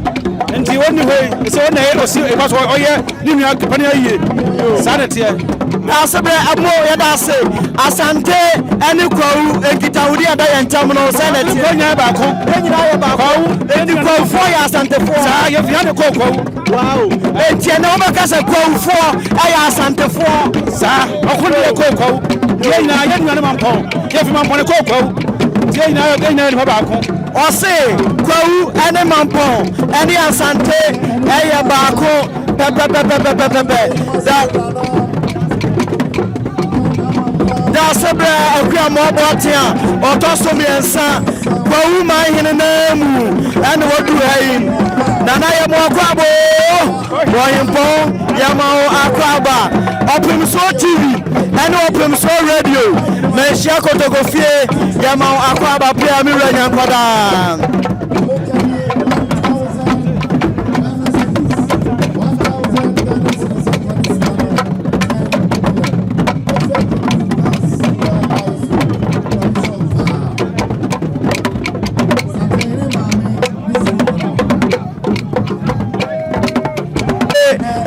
nti wɔnni hɔ yi sɛ wɔn na ɛyɛ ɔsi ɛba so ɔyɛ ne nua pani ayie saa na ɛteɛ. Ase berɛ ɛmo yɛda ase Asante ɛne Kwawu nkitahodi ɛda yɛn ntam no sɛ na ɛteɛ. Kɔ nyinaa baako. Yɛn nyinaa yɛ baako. Kwawu. Enti Kwawufoɔ yɛ Asantefoɔ. Saa yɛfiri ha de kɔɔ Kwawu. Wow. Enti ɛnɛ wobɛka sɛ Kwawufoɔ ɛyɛ Asantefoɔ. Saa ɔko ne yɛ kɔɔ Kwawu. Yɛn nyinaa yɛn nua ne Mampɔn. Yɛfiri Mampɔn ne kɔɔ Kwawu. Nti yɛn nyinaa yɛn nyinaa yɛ nipa baako. Ɔse Kwawu ɛne Mampɔn ɛne Asante ɛyɛ baako pɛpɛpɛpɛpɛpɛ. Da Daasebrɛ Akuamoah Boateng a ɔtɔ so mmiɛnsa Kwawu man hene naa mu ɛna waduru ha yi. Nana yɛ mo akwaaba oo, Ɔhempɔn yɛ ma wo akwaaba. Ɔpemsoɔ TV ɛne Ɔpemsoɔ Radio Manhyia Kotoko fie yɛ ma wo akwaaba pea me wura Nyankwadaa.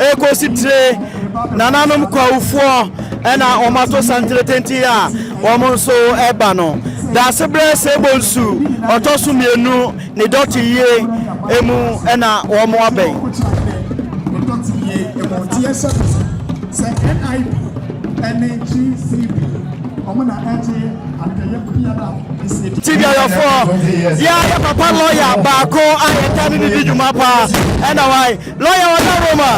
Ekosi tire nananom kwawufoɔ ɛna wɔn ato santere tenten a wɔn nso ɛba no. Daasebrɛ Sɛbonsu ɔtɔ so mmienu ne dɔte yie emu ɛna wɔn abɛn. Sɛ NIB ne GCB wɔn na ɛgye adeyɛ biara ɛsi adi. TV ayɔfoɔ yɛ yɛ papa lɔya baako a yɛta ne ne di dwuma paa ɛna wae lɔya ɔda Roma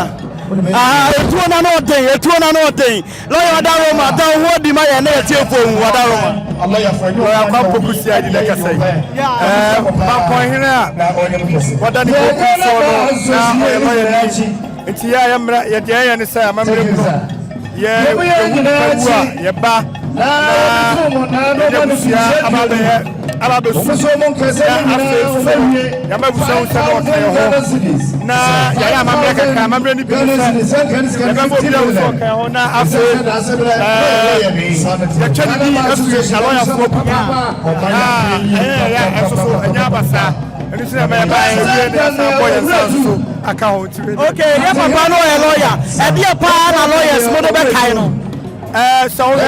aha etuo na no ɔden etuo na no ɔden lɔya ɔda Roma da ho adi ma yɛn ne yɛtiefoɔ hu ɔda Roma. Lɔya Kwampoku si adi na kasa yi ɛɛ Mampɔnhene a wɔda ne kɔn soɔ no na ɔyɛ lɔya ni. Nti yɛ a yɛmmra, yɛ deɛ yɛyɛ ne sɛ amammerɛ mu no, yɛ yɛhu nipa wu a, yɛba na yɛde abusua aba abɛyɛ aba abɛsu na afei nso so yɛama abusua hu sɛ na ɔka yɛ ho na yɛayɛ amammerɛ kakra. Amammerɛ no bi ne sɛ yɛbɛma obi ahu sɛ ɔka yɛ ho na afei ɛɛ yɛtwa ne din afiri alɔyafoɔ mu a ɛyɛ yɛyɛ ɛnso so ɛnyɛ abasaa. Ɛno nti na ɛma yɛbaeɛ yɛwie na yɛasan bɔ yɛn nsa nso so aka ho. Ok, yɛ papa no ɔyɛ lawyer. Ɛdeɛ paa na lawyers mo de bɛkae no? Ɛɛ sɛ wohwɛ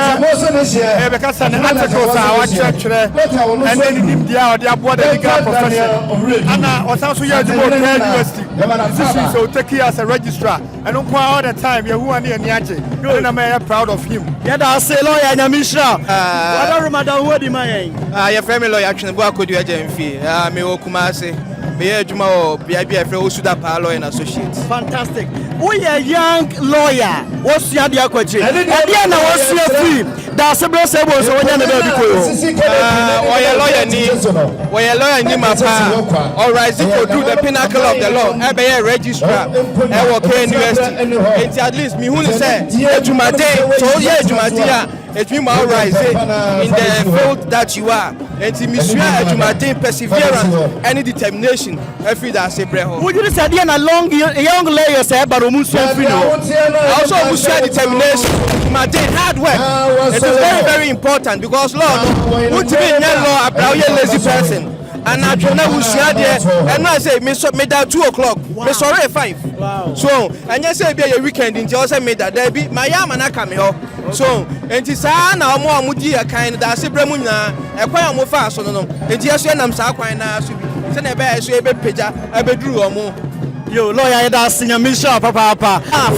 yɛbɛka sɛ ne articles a wakyerɛkyerɛ ɛne ne nimdeɛ a ɔde aboa the legal profession ana ɔsan so yɛ adwuma wɔ Kenya University decision sɛ ɔtaki as a registrar ɛno nko ara all the time yɛhu a ne yɛni agye ɛno na ma yɛyɛ proud of him. Yɛda ase lawyer Nyame nhyira wo. Wada Roma da wo ho adi ma yɛn. Yɛfrɛ me lawyer Twenebo Akodua Gyamfi. Mewɔ Kumase. Meyɛ adwuma wɔ beae bi a yɛfrɛ Osuda Paa Lawyer and Associates. Fantastic. Woyɛ young lawyer, wosua adeɛ akɔ akyire. Ɛdeɛn na wasua firi Daasebrɛ Sebo nso wonya ne baabi kɔ yi hɔ? Ɔyɛ lawyer ni, wɔyɛ lawyer ni ma paa. Ɔrise kɔduru the pinnacle of the law, ɛbɛyɛ registrar ɛwɔ KNUST. Enti at least mehu ne sɛ adwumaden, sɛ woyɛ adwumaden a, ɛtumi ma wo rise in the field that you are. Enti mesua adwumaden, perseverance ɛne determination afiri Daasebrɛ hɔ. Wogye di sɛ ɛdeɛn na long young lawyers a ɛba no wɔn nsua mfiri ne hɔ? Ɛwɔ sɛ wɔn sua determination, adwumaden, hard work. It is very very important because law no, wontumi nyɛ law abira woyɛ lazy person. Anadwo na wosua adeɛ, ɛno a sɛ mesɔ meda 2 o'clock, mesɔre 5. So ɛnyɛ sɛ ebi a yɛ weekend nti ɛwɔ sɛ meda, daabi, mayɛ ama no aka me hɔ. So nti saa na wɔn a wɔdi yɛ kan no Daasebrɛ mu nyinaa ɛkwan a wɔfaa so no no nti yɛso yɛnam saa kwan no ara so bi sɛnea ɛbɛyɛ a yɛso yɛbɛpagya abɛduru wɔn. Yo lawyer yɛda ase Nyame nhyira wo papaapa. Staff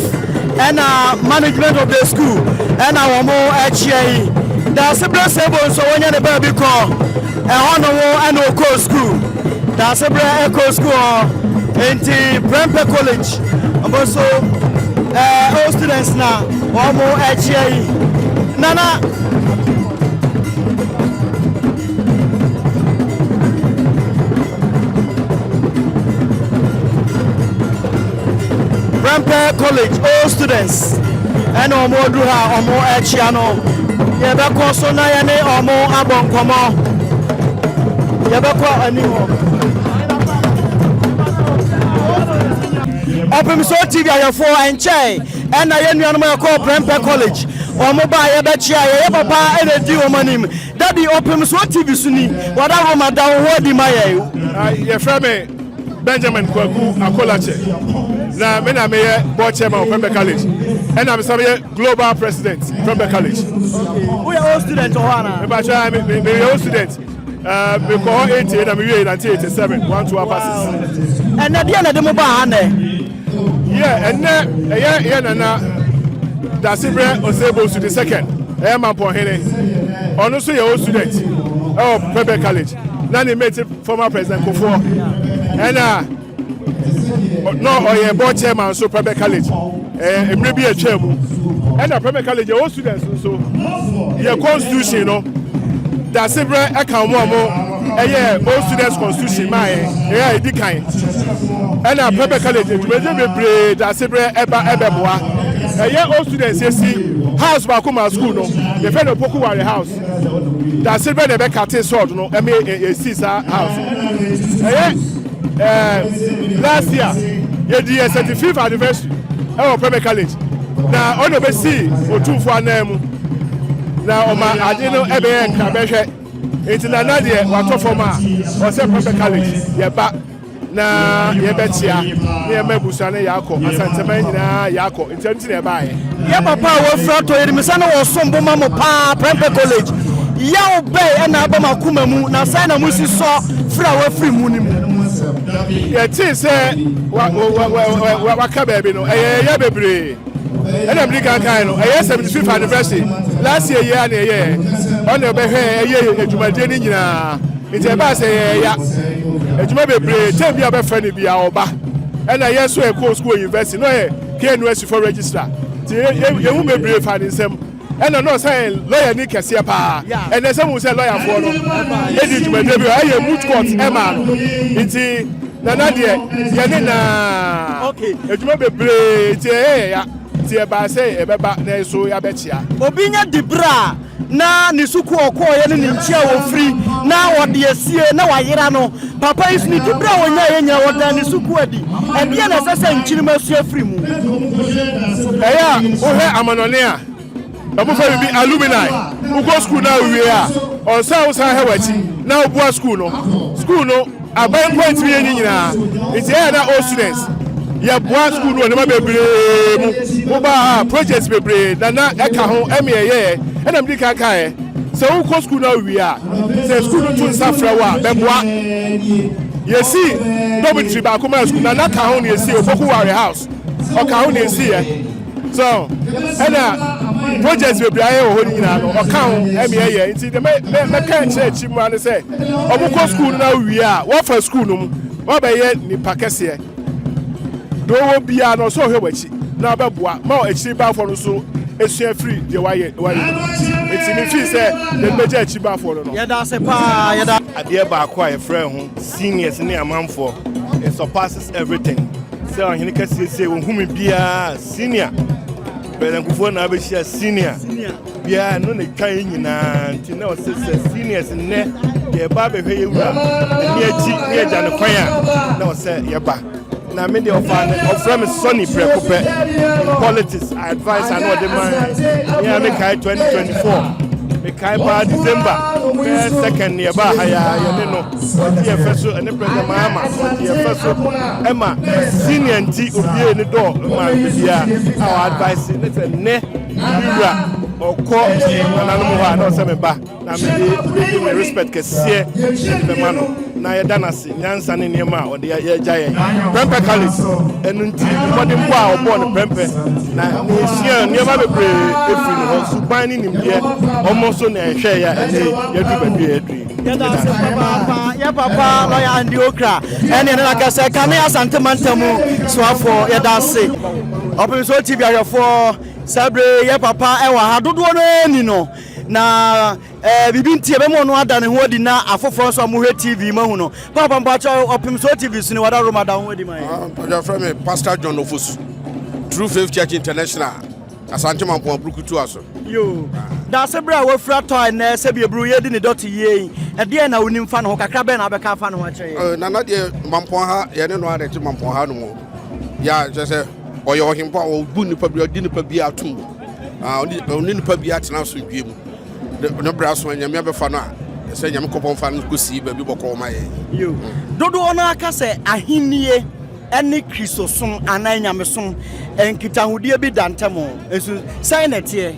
ɛna management of the school ɛna wɔn ɛkyia yi. Daasebrɛ Sebo nso wɔnya ne baabi kɔ ɛhɔ nom ɛna ɔkɔɔ school. Daasebrɛ ɛkɔɔ school hɔ nti Prempeh College wɔn nso ɛɛ old students na wɔn ɛkyia yi. Nana. Prempeh College old students ɛna wɔn aduru ha a wɔn ɛkyia no. Yɛbɛkɔ so na yɛne wɔn abɔ nkɔmɔ. Yɛbɛkɔ anim hɔ. Ɔpem so TV ahwɛfoɔ ɛnkyɛe ɛna yɛn nuanom a ɛkɔɔ Prempeh College wɔn baa yɛbɛkyia yɛyɛ papa ɛna ɛdi wɔn anim. Daddy Ɔpem so TV so ni wada Roma da wo ho adi ma yɛn. Yɛfrɛ me Benjamin Kwaku Akolakyɛ na me na meyɛ board chairman wɔ Prempeh College ɛna mesan meyɛ global president Prempeh College. Woyɛ old student wɔ hɔ anaa? Mepakyɛ meyɛ old student. Mekɔ hɔ 88 na mewie 1987 1 2 upper six. Ɛnɛ deɛ na ɛde mo baa ha nɛ? Yɛ ɛnɛ ɛyɛ yɛ nana Dasebrɛ Osei Bonsu the second ɛyɛ Mampɔnhene ɔno nso yɛ old student ɛwɔ Prempeh College na ne mate former president Kufuor ɛna na ɔyɛ board chairman nso Prempeh College ɛɛ mmerɛ bi atwa mu ɛna Prempeh College yɛ old students nso yɛ constitution no Dasebrɛ ɛka wɔn a wɔn ɛyɛ old students constitution maa yɛn ɛyɛ a edi kan ɛna Prempeh College dwumadie bebree Dasebrɛ ɛba ɛbɛboa ɛyɛ old students yɛsi house baako ma school no yɛfɛ no Opoku Ware house Dasebrɛ na ɛbɛcut sod no ɛmɛ yɛsi saa house ɛyɛ ɛɛ last year yɛdi yɛ 75th anniversary ɛwɔ Prempeh College na ɔna ɔbɛsi otumfoɔ anan mu na ɔma ade no ɛbɛyɛ nkrabɛhwɛ nti nana deɛ watɔ fam a ɔsɛ Prempeh College yɛba na yɛbɛkyia na yɛma abusua no yɛakɔ Asanteman nyinaa yɛakɔ nti ɛno nti na yɛbaeɛ. Yɛ papa a wafira tɔ yɛnim sɛ na wɔsom bo ma mo paa Prempeh College yaw bɛn ɛna aba mo akoma mu na sɛn na mosi sɔ firi a wafiri mu no mu? Yɛtee sɛ waka baabi no ɛyɛ yɛ bebree ɛna mede kan kan no ɛyɛ 75th anniversary last year yɛ a na ɛyɛ ɔna ɛbɛhwɛ ɛyɛ adwumadie no nyinaa nti ɛbaa sɛ yɛyɛ adwuma bebree term bi a bɛfrɛ no bia ɔba ɛna yɛn nso ɛkɔɔ school university na ɔyɛ KNUST for registrar nti yɛhu bebree fa ne nsam ɛna na ɔsɛ lawyer ni kɛseɛ paa ɛnɛ sɛ mu sɛ lawyerfoɔ no ɛdi dwumadie bi ɛyɛ moot court ɛmaa no nti nana deɛ yɛne naa adwuma bebree nti ɛyɛ yɛ ya nti ɛbaa sɛ ɛbɛba na ɛso yɛabɛkyea. Obi nya diberɛ a na ne sukuu ɔkɔɔeɛ ne ne nkyi a wɔfiri na ɔde asie na wayera no. Papa yi so ne diberɛ a ɔnyaeɛ nyinaa ɔdaa ne sukuu adi. Ɛdeɛn na ɛsɛ sɛ nkyirima sua firi mu? Ɛyɛ a wohwɛ amanɔne a ɛmofɛ biribi alumni wokɔ sukuu na wowie a ɔnsa wo san hɛ w'akyi na woboa sukuu no sukuu no aban mpo ntumi yɛ ne nyinaa nti ɛyɛ na all students. Yɛboa sukuu no wɔ nneɛma bebree mu. Wobaa ha projects bebree na na ɛka ho ɛme ɛyɛɛ ɛna medi kan kaeɛ sɛ wokɔ sukuu no awie a sɛ sukuu no to nsa frɛ wo a bɛboa. Yɛsi dormitory baako maa sukuu na na ka ho na yɛsi Opoku Ware House ɔka ho na yɛsiiɛ. So ɛna projects bebree ayɛ wɔ hɔ no nyinaa no ɔka ho ɛme ɛyɛ nti de mɛka nkyerɛ akyi mu ano sɛ ɔmo kɔ sukuu no na wie a wɔfa sukuu no mu wɔbɛyɛ nipa kɛseɛ deɛ ɔwɔ biara no ɔsɛ ɔhwɛ w'akyi na ɔbɛboa ma akyiri bafoɔ no nso esua firi deɛ wayɛ wayɛ no mu nti me fii sɛ deɛ bɛgya akyi bafoɔ no no. Yɛda ase paa yɛda. Adeɛ baako a yɛfrɛ ho seniors ne amanfoɔ it surpasses everything sɛ ɔhene kɛseɛ sei wɔhu me biara senior President Kufuor na abɛhyia senior biara ɛno na ɛtwa yɛ nyinaa nti na ɔsɛ sɛ seniors nnɛ yɛba abɛhwɛ yɛ wura ɛni akyi ne yɛgya no kwan a na ɔsɛ yɛba na me deɛ ɔfa no ɔfrɛ me sɔne prɛko pɛ in politics advice a na ɔde ma me a mekae 2024 mekae paa December bɛyɛ second ne yɛbaa ha yɛ yɛne no ɔgye yɛ fɛ so ɛne President Mahama ɔgye yɛ fɛ so ɛma senior nti obie ne dɔɔ ma bibia a ɔ advice ne sɛ nnɛ me wura ɔkɔ nananom hɔ a na ɔsɛ me ba na mede mede me respect kɛseɛ ɛde bɛma no na yɛda no ase nyansa ne nneɛma a ɔde yɛgya yɛn Prempeh College ɛno nti mmɔdenbɔ a ɔbɔɔ no prɛmpɛ na yɛsua nneɛma bebree ɛfiri ne hɔ suban ne nimdeɛ ɔmo nso na ɛhwɛ yɛ a ɛnɛ yɛduru baabi a yɛduru yi. Yɛda ase papaapa yɛ papa lɔya Andy Okra ɛne ɛne nakasa kane Asante mantam soafoɔ yɛda ase. Ɔpem so TV ahwɛfoɔ saa bere yɛ papa ɛwɔ ha dodoɔ no ani no na ɛɛ biribi nti ɛbɛma ɔno ada ne ho adi na afoforɔ nso a mohwɛ TV mahu no. Papa mpakyɛ Ɔpem so TV so ne wada Roma da ho adi ma yɛn. Mpakyɛ frɛ me Pastor John Ofosu True Faith Church International. Asante Mampong Abrukutu aso. Yoo. Daase berɛ a wafiri atɔ a ɛnnɛ sɛbi aburu yɛredi ne dɔte yie yi, ɛdeɛn na wonim fa ne ho? Kakra bɛn na wobɛka afa ne ho akyerɛ yɛn? Eh, Nana deɛ Mampong ha, yɛne no ara na ɛte Mampong ha no mu. Ya kyerɛ sɛ ɔyɛ ɔhempa a ɔbu nipa bi, ɔdi nipa bi atom. Ah, ɔne ɔne nipa bi atena asomdwoeɛ mu. Ne ne berɛ aso a Nyame abɛfa no a, sɛ Nyame kɔpɔn fa no kɔsi baabi bɔkɔɔ ma yɛn. Yoo. Dodoɔ no ara ka sɛ ahennie ne Kristosom anaa nyamesom nkitahodie bi da ntam nso sɛn na ɛteɛ?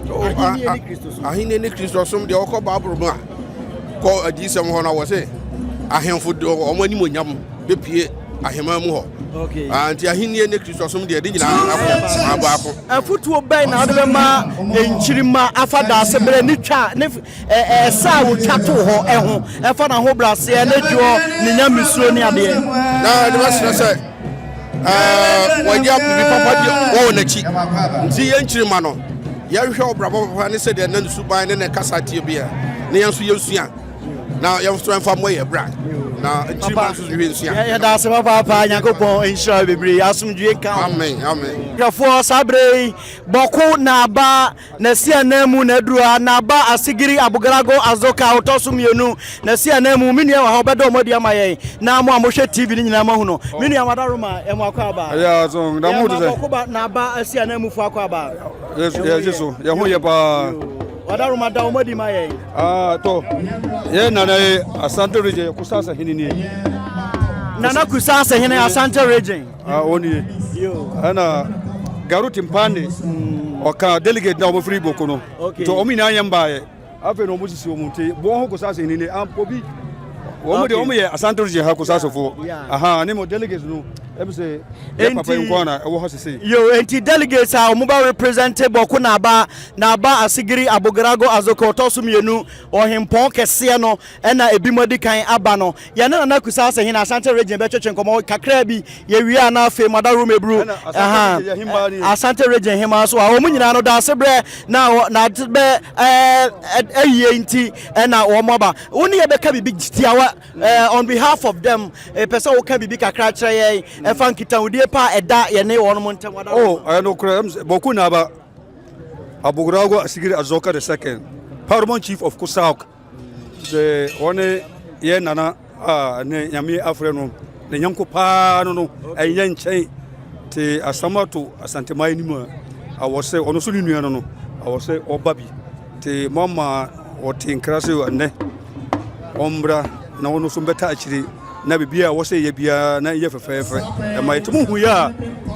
Ahenni ne Kristosom. Ahenni ne Kristosom deɛ wɔkɔ Bible mu a kɔ adiyisɛm hɔ no wɔ se ahemfo de wɔn animuonyam bɛpue ahemman mu hɔ. Okay. Ah, nti ahenni ne Kristosom deɛ de nyinaa akɔ baako. Afutuo bɛn na wode bɛma nkyirimma afa daase berɛ ne twa ne Ɛsɛ a wɔtwa too hɔ ho, ɛfa n'ahobrɛaseɛ, ne dwoɔ, ne nyamesuro ne adeɛ. Na ɛde bɛsrɛ sɛ wɔagya biribi papa di wɔ wɔn akyi nti yɛn nkyirimma no yɛnhwɛ ɔbrabɔ papa ne sɛdeɛ na ne suban ne ne kasa teɛ bia na yɛn nso yɛnsua na yɛn nso yɛmfa mmɔ yɛ bra na nkyirimma nso hwɛ nsua. Yɛda ase papaapa, Nyankopɔn nhyira wo bebree, asomdwie nka wo. Amen, amen. Hwɛfoɔ, saa berɛ yi, Bɔko na aba N'asi ananmu na aduru ha, Naba Asigiri Abugarago Azoka a ɔtɔ so mmienu, n'asi ananmu. Me nua wɔ ha, ɔbɛda wɔn adi ama yɛn, na mo a mohwɛ TV no nyinaa moahu no. Me nua Wadaroma, yɛ mo akɔ aba. Ɛyɛ aso, na mo te sɛ. Yɛ ma Bɔkoba Naba asi ananmufo akɔ aba. Yɛ yɛ so, yɛ ho yɛ paa. Wadaroma da wɔn adi ma yɛn. Ah, tɔ, yɛ nana ye Asante region, yɛ Kusasa hene nie. Nana Kusasa hene Asante region. Ah, wɔn nie. Ɛna Garu Timpani ɔka delegate na wɔn firi Boko no. Nti wɔn nyinaa yɛn baayɛ. Afei na wɔn sisi wɔn nti wɔn ho Kusase ni ne ampo bi. Wɔn de wɔn yɛ Asante region ha Kusasefo. Aha ne mo delegates no ɛbi sɛ yɛ papa yi nko na ɛwɔ ha sisi. Yo, enti delegates a wɔn ba represent Boko na aba na aba Asigiri Abogarago Azoko ɔtɔ so mmienu ɔhempɔn kɛseɛ no ɛna ebinom adi kan aba no. Yɛne Nana Kusa Asehene Asante Region bɛtwetwe nkɔmmɔ kakraa bi. Yɛwie a na afei Mada Rumebru, aha, Asante Region hemaa nso a wɔn nyinaa no daase berɛ na na bɛ ayie nti ɛna wɔn aba. Wo ne yɛbɛka biribi tiawa on behalf of them, pɛ sɛ woka biribi kakra kyerɛ yɛn ɛfa nkitahodie pa a ɛda yɛne wɔn ntam. Oh, ɛyɛ nokorɛ, Bɔko na aba Abogurago Asigiri Azoka the second, Paramount Chief of Kusauk. Sɛ ɔne yɛ nana a ne nyame afrɛ no ne nyɛnko paa no no ɛnyɛ nkyɛn te asɛm ato asanteman anim a awɔ sɛ ɔno nso ne nua no no awɔ sɛ ɔba bi te mama ɔte nkra sɛ ɛnɛ ɔmmra na ɔno nso mbɛta akyire. na biribiara a ɛwɔ sɛ yɛyɛ biara na yɛ fɛfɛɛfɛ ɛma yɛtumi hu yɛ a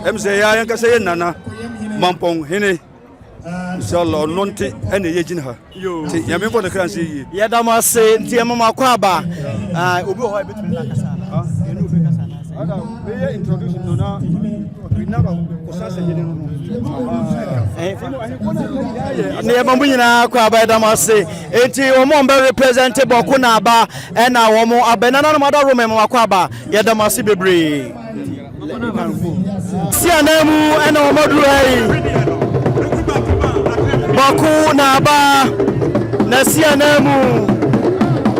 ɛm sɛ yɛa yɛnkasa yɛ nana mampɔn hene inshallah ɔno nte ɛna ɛyɛ gyina ha nti nyame mfɔ ne kra nse yie. Yɛda mo ase nti yɛma mo akɔ aba. Ah, obi wɔ hɔ a ebetumi na kasa ana? Yɛne obi kasa ana? Ada meyɛ introduction no na Ne yɛma mo nyinaa kɔ aba yɛda mo ase. Enti wɔn a wɔbɛ represent bɔko na aba ɛna wɔn aba nananom ada Roma yɛma mo akɔ aba yɛda mo ase bebree. Si anan mu ɛna wɔn aduru ha yi. Bɔko na aba na si anan mu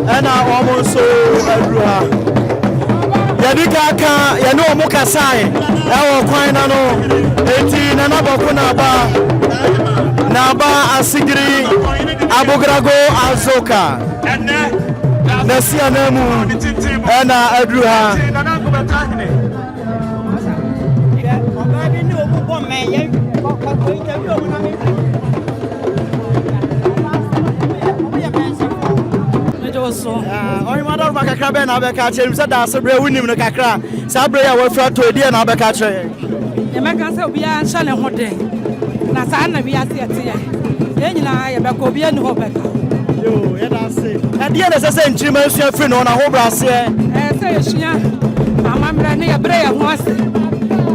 ɛna wɔn nso aduru ha. Yɛde ka ka yɛne wɔn kasae ɛwɔ kwan na no eti nana bɔko na aba na aba asigiri abogrago azoka. Na si ananmu ɛna aduru ha. Ɔhema dɔroma kakra bɛn na abɛka akyerɛ nim sɛ daase berɛ wonim no kakra saa berɛ yi a wafira tɔ ɛdeɛ na abɛka akyerɛ yɛn. Yɛbɛka sɛ obiara nhyɛ ne ho den, na saa na wiase ɛteɛ. Yɛn nyinaa yɛbɛkɔ, obiara nni hɔ ɔbɛka. Yoo, yɛda ase. Ɛdeɛn na ɛsɛ sɛ nkyirimma sua firi ne hɔ, n'ahobrɛaseɛ? Ɛsɛ sɛ yɛsua amammerɛ ne yɛbrɛ yɛn ho ase,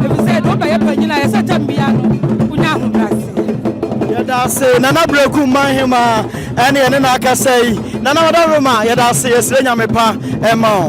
efisɛ de wobɛyɛ panyin a, ɛsɛ sɛ tam biara no wonya ahobrɛaseɛ. Yɛda ase, Nana Breku Mmanhemaa ɛne yɛne no akasa yi. Nana Wadaroma, yɛda ase, yɛsrɛ Nyame pa ɛma wo.